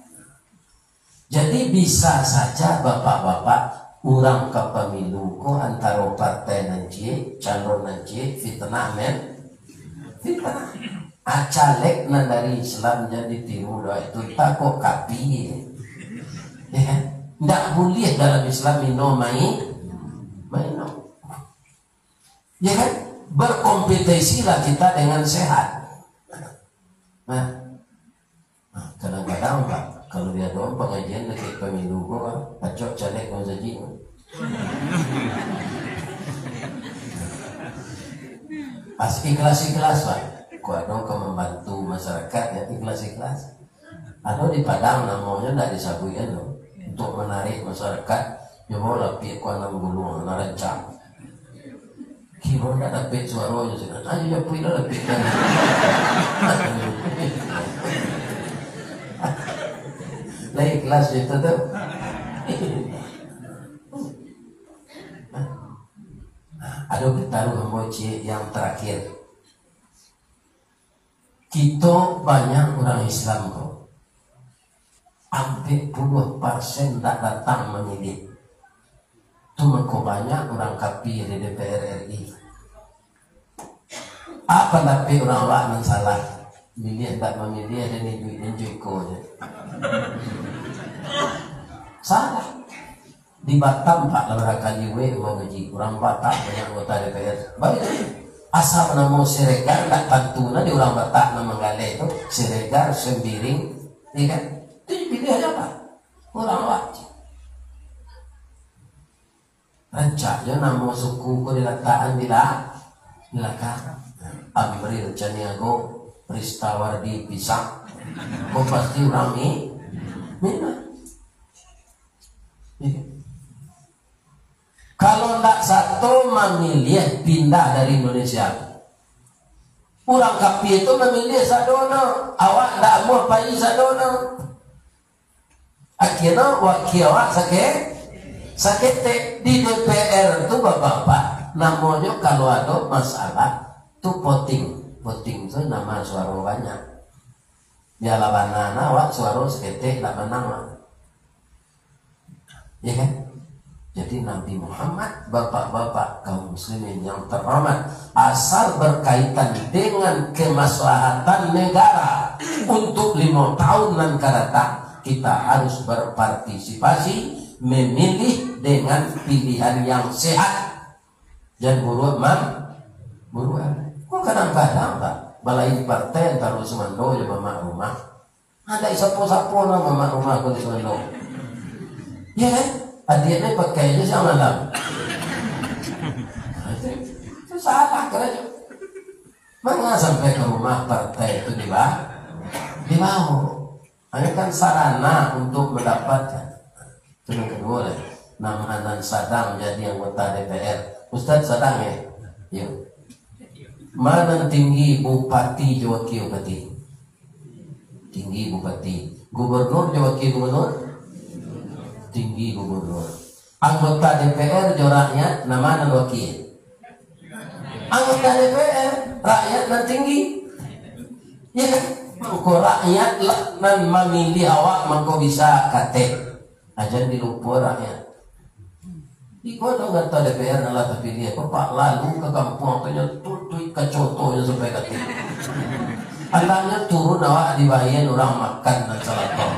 Jadi bisa saja bapak-bapak, urang ka pamilu ko antaro partai nan ciek, calon nan ciek, fitnah men, fitnah. Ah, caleg nan dari Islam jan ditiru doh, itu tako kapi. Ya kan? Ndak buliah dalam Islam mino mai-, maino. Ya kan? Berkompetisilah kita dengan sehat. Nah, nah, kadang-kadang, Pak, kalau di ado pangajian dakek pamilu ko, Pak, acok caleg ko saji. As-, ikhlas-ikhlas, Pak. Ko ado ka mambantu masyarakat, ya, ikhlas-ikhlas. Ado di Padang, namonyo ndak disabuikan tu. Untuk manarik masyarakat, nyo bawa lapiak ko anam guluang, nan rancak. Kiro ndak dapek suaronyo, sinan. Ayo, japuik lah lapiak tadi. Lah ikhlas itu tu. Ado pitaruah ambo ciek yang terakhir. Kito banyak urang Islam ko. Ampek puluah persen ndak datang mamiliah. Tu mangko banyak urang kapia di D P R R I. Apo pandapek urang awak nan salah? Miliah ndak mamiliah, dan iduik dan jo iko je. Salah. Di Batam, Pak, lah barakali wek urang ngaji. Urang Batak banyak anggota D P R. Baik. Asal namo Siregar, ndak tantu nah di urang Batak nan manggaleh tu. Siregar, Sembiring, ya kan? Tu dipiliah siapa? Urang awak. Rancak jo namo suku ko dilatakan di la-, di lakang. Amril Caniago, Ristawardi Pisang. Ko pasti urang ni, Minang. Iya. Kalau ndak sato mamiliah pindah dari Indonesia, urang kapia tu mamiliah sadono, awak ndak amuah pai sadono. Akhirnyo wakil awak sake-, saketek di D P R tu, bapak-bapak, namonyo kalau ado masalah tu voting. Voting tu nama suaro banyak. Bialah bana nah, awak suaro saketek ndak manang, awak. Ya kan? Jadi Nabi Muhammad, bapak-bapak kaum muslimin yang terhormat, asal berkaitan dengan kemaslahatan negara untuk lima tahun nan ka datang, kita harus berpartisipasi, memilih dengan pilihan yang sehat. Jan buruak mam-, buruak. Kok kadang-kadang, Pak, balain partai antaro sumando jo mamak rumah. Ada sapo-sapo lah mamak rumah ko di sumando. Iya kan? Adiaknyo pakai aja siang malam. Nah, itu, itu salah karajo. Manga sampai ka rumah partai itu diba-, dibawa. Ini kan sarana untuk mendapatkan. Itu yang kedua lah. Nama nan sadang jadi anggota D P R. Ustaz sadang ya? Ya. Ma nan tinggi, bupati jo wakil bupati? Tinggi bupati. Gubernur jo wakil gubernur? Tinggi gubernur. Anggota D P R jo rakyat, nama nan wakil? Anggota D P R, rakyat nan tinggi. Ya kan? Mangko rakyat lah nan mamilih awak, mangko bisa katek. Ajan dilupo rakyat. Iko tu anggota D P R nan lah tapiliah, Bapak lalu ka kampuang tu, nyo tutuik kacotonyo sampai katek. Alanyo turun awak dibayar urang makan nan salapang.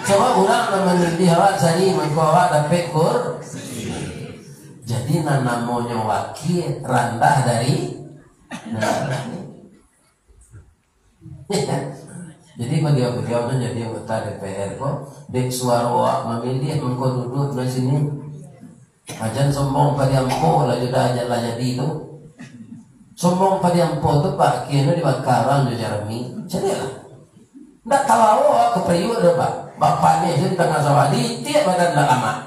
Coba urang nan mamilih awak sari, mangko awak dapek kur-, jadi, nan namonyo wakil randah dari, nah, jadi baliau-baliau tu jadi anggota D P R ko, dek suaro awak mamilih, mangko duduk di sini. Ajan sombong padiampo lah, sudah ajan lah jadi tu. Sombong padiampo tu, Pak, kini dibakar urang jo jarami. Caliaklah. Ndak tahu awak ka pariuak doh, Pak. Bapak ni di tangah sawah, ditiak badan ndak lamak.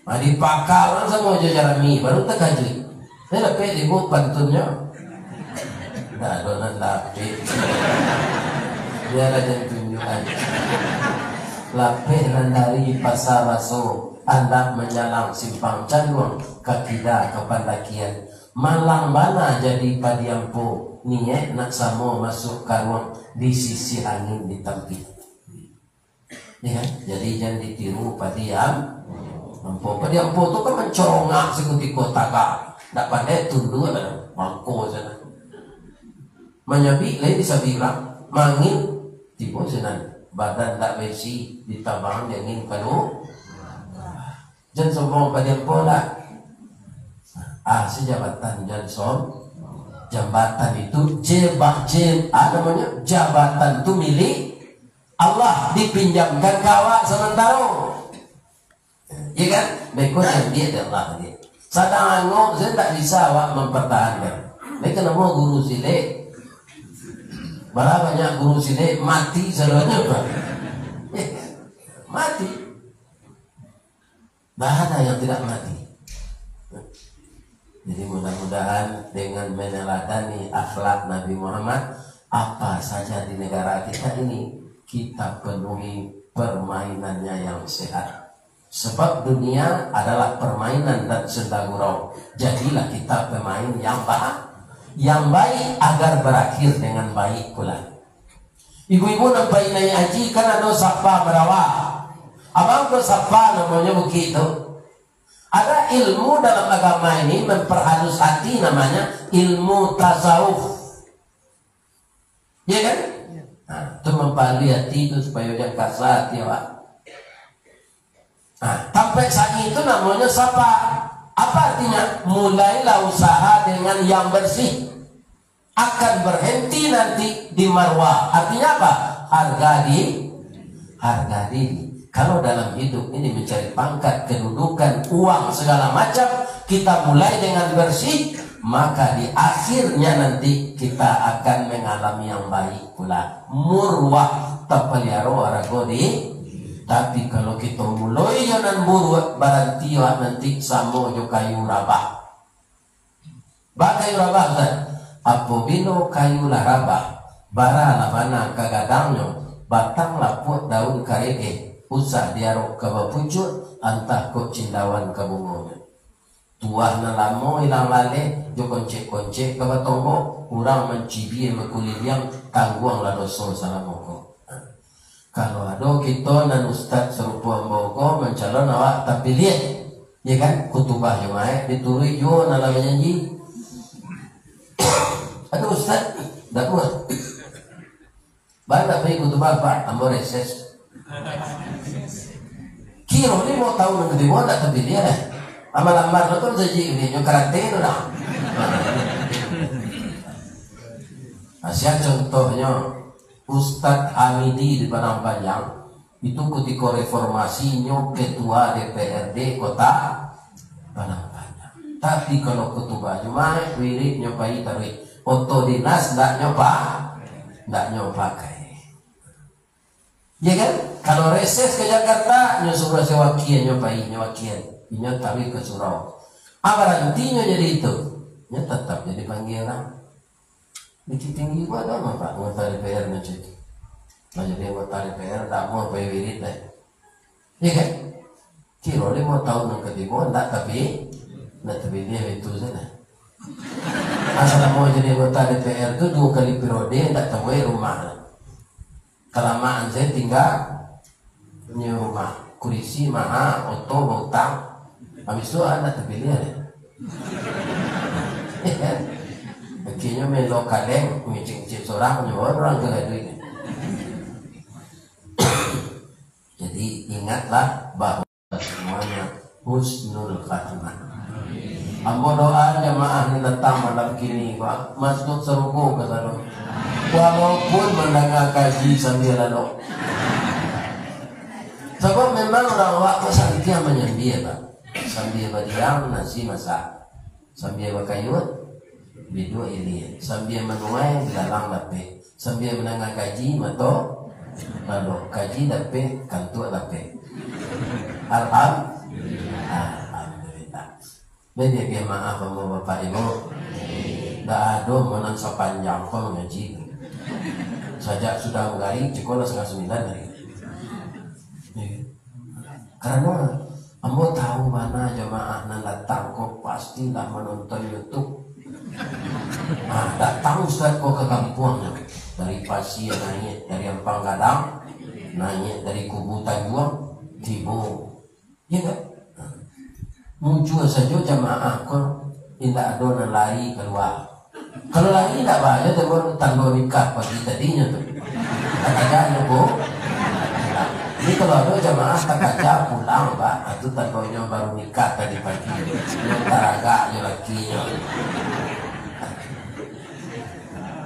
Ah, dipakar urang samo jo jarami, baru takajuik. Nyo dapek ibu pantunnyo? Ndak ado nan dapek. Bialah jan tunjuakan. Lapeh nan dari Pasa Baso, andak manjalang Simpang Canduang, ka kida ka Pandakian. Malang bana jadi padiampo, niaik nak samo masuak karuang, di sisi angin ditampi. Ya kan? Jadi jan ditiru padiam-, ampo. Padiampo tu kan mancorongak sakutiko tagak. Ndak pandai tunduak lah, mangko sajo. Manyabik lai disabik urang, mangin tibo sinan. Badan ndak baisi, ditabang di angin kalu. Jan sombong padiampo lah. Ah, si jabatan jan som-, jabatan itu jeba-, je-, ah, namonyo, jabatan tu milik Allah, dipinjamkan ka awak samantaro. Ya kan? Beko jan dia dek Allah dia. Sadang angok sajo ndak bisa awak mampartahankan. Beko namo guru silek. Bara banyak guru silek mati sadonyo, Pak. Mati. Ndak ado yang tidak mati. Jadi mudah-mudahan dengan meneladani akhlak Nabi Muhammad, apa saja di negara kita ini, kita penuhi permainannya yang sehat. Sebab dunia adalah permainan dan senda gurau. Jadilah kita pemain yang ba-, yang baik agar berakhir dengan baik pula. Ibu-ibu nan pai naiak haji, kan ado Safa Marwah. Abang ko Safa namonyo bukik tu. Ada ilmu dalam agama ini memperhalus hati, namanya ilmu tasawuf. Ya kan? Ya. Nah, tu mampahalui hati tu supayo jan kasa hati awak. Nah, tampek sa'i itu namonyo Safa. Apa artinya? Mulailah usaha dengan yang bersih. Akan berhenti nanti di Marwah. Artinya apa? Harga di-, harga diri. Kalau dalam hidup ini mencari pangkat, kedudukan, uang, segala macam, kita mulai dengan bersih, maka di akhirnya nanti kita akan mengalami yang baik pula. Murwah, tapaliaro arago di. Tapi kalau kita mulai jo nan buruak, baranti awak nanti samo jo kayu rabah. Ba kayu rabah, Ustaz. Apabilo kayu lah rabah, bara lah bana ka gadangnyo, batang lapuak daun karegeh, usah diarok ka bapucuak, antah kok cindawan ka bungonyo. Tuah nan lamo ilang laleh, jo koncek-koncek ka batonggok, urang mancibia bakuliliang, tangguanglah doso salamo ko. Kalau ado kito nan ustaz sarupo ambo ko mancalon awak tapiliah, ya kan? Kutubah Jumaik dituruik juo nan lah bajanji. Ado ustaz, dak buat. Bana pai kutubah, Pak, ambo reses. Kiro limo taun nan katibo dak tapiliah, eh. Amal-amal tu kan sajik ni, nyo karate tu dah. Nah, sia contohnyo, Ustaz Hamidi di Padang Panjang, itu kutiko reformasi nyo ketua D P R D Kota Padang Panjang. Tapi kalau kutubah Jumaik, wirid nyo pai taruih. Oto dinas ndak nyo pa-, ndak nyo pakai. Ya kan? Kalau reses ke Jakarta, nyo suruah sewakian nyo pai, nyo wakian. Inyo taruih ke surau. Ah, baranti nyo jadi itu. Nyo tetap jadi panggia urang. Bukittinggi ko ado mah, Pak, anggota D P R macam itu. Lah jadi anggota D P R, dak mau pai wirid dah. Iya kan? Kiro limo taun nan katibo, ndak tapi, ndak tapi dia itu saja. Asal mau jadi anggota D P R tu dua kali periode, ndak tahu rumah. Kalamaan saya tinggal nyo rumah, kurisi maha, oto bautang. Habis tu, ah, ndak tapiliah deh. Akhirnyo melo kaleng, ngicik-ngicik sorang, nyo urang ka gaduik. Jadi, ingatlah bahwa semuanya husnul khatimah. Ambo doa jamaah nan datang malam kini, Pak, masuak sarugo ka sado. Walaupun mandanga kaji sambia lalok. Sabab memang urang awak ko santiang manyambia, Pak. Sambia badiam, nasi masak. Sambia bakayun, biduak ilia. Sambia manuai, bilalang dapek. Sambia mandanga kaji, mato lalok. Kaji dapek, kantuak dapek. Alham-, Alhamdulillah. Jadi, agiah maaf, ambo bapak ibu. Ndak ado ambo nan sapanjang ko mangaji. Sajak sudah magarik, cako lah satangah sambilan tadi. Iya. Karano ambo tahu bana jamaah nan datang ko pasti lah manonton YouTube. Nah, datang ustaz ko ka kampuang, dari Pasia naiak, dari Ampang Gadang naiak, dari Kubu Tanjuang tibo. Iya kan? Muncul sajo jamaah ko, indak ado nan lari kalua. Kalau lari indak bahaya, tando, tando nikah pagi tadinyo tu. Takaja nyo ko. Jadi kalau ado jamaah takaja pulang, Pak, itu tandonyo baru nikah tadi pagi. Nyo taragak jo lakinyo.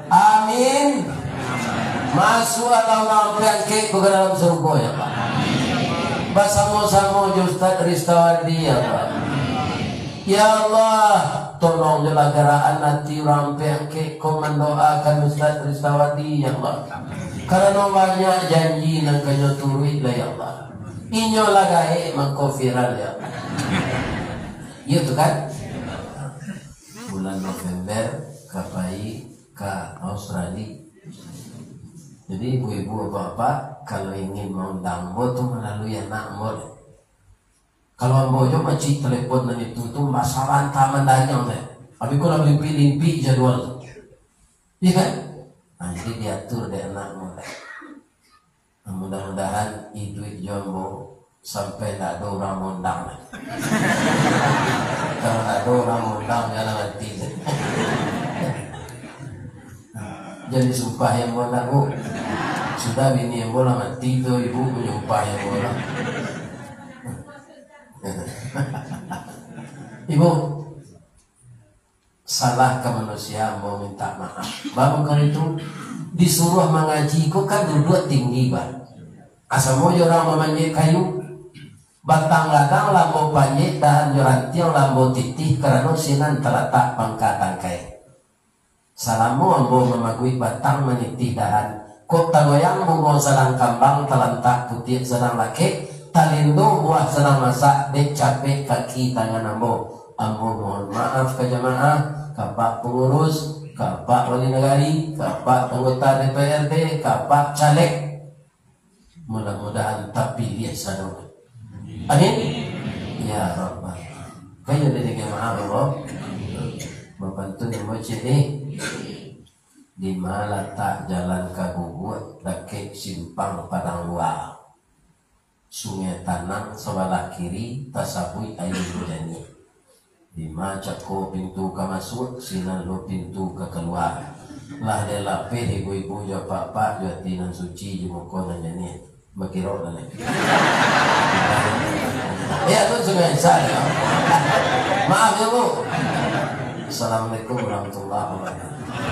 Amin. Masuaklah urang pangkek ko ka dalam sarugo, ya Allah. Basamo-samo jo Ustaz Ristawardi, ya Allah. Ya Allah, tolong jolah garaan ati urang pangkek ko mandoakan Ustaz Ristawardi, ya Allah. Karano banyak janji nan ka nyo turuik lah, ya Allah. Inyo lah gaek mako viral, ya Allah. Iyo tu kan? Bulan November ka pai ka Australia. Jadi, ibu-ibu, bapak-bapak, kalau ingin maundang ambo tu malalui anak ambo deh. Kalau ambo jo pacik telepon nan itu tu, masalah antah mandanyang deh. Tapi ko lah malimpik-limpik jadwal tu. Iya kan? Nah, jadi diatur deh anak ambo deh. Mudah-mudahan iduik jo ambo sampai ndak ado urang maundang lai. Kalau ndak ado urang maundang, janlah mati. Jan disumpahi ambo ndak, Bu. Sudah bini ambo lah mati tu, ibu manyumpahi ambo lah. Ibu, salah ka manusia, ambo minta maaf. Baa mangko itu, disuruah mangaji ko kan duduak tinggi, bah. Asamo jo urang mamanjek kayu. Batang gadang lah ambo panjek, dahan jo rantiang lah ambo titih, karano sinan talatak pangka tangkai. Salamo ambo mamaguik batang manitih dahan, kok tagoyang bungo sadang kambang, talantak putiak sadang lakek, talindo buah sadang masak, dek capek kaki tangan ambo. Ambo mohon maaf ka jamaah, ka Pak Pangurus, ka Pak Wali Nagari, ka Pak Anggota D P R D, ka Pak Caleg. Mudah-mudahan tapiliah sadonyo. Amin. Ya Rabbal. Kayo dari jamaah Allah. Bapantun yang baca ni. Dima latak jalan ka Guguak, dakek simpang Padang Lua. Sungai Tanang sabalah kiri, tasabuik aia nan janiah. Dima cako pintu ka masuak, sinan lo pintu ka kalua. Lah dek lapeh ibu-ibu jo apak-apak, jo ati nan suci, jo muko nan janiah. Bakirok dah lai. Ya, tu Sungai Isa, ya. Maaf, ya, Bu. Assalamualaikum warahmatullahi wabarakatuh.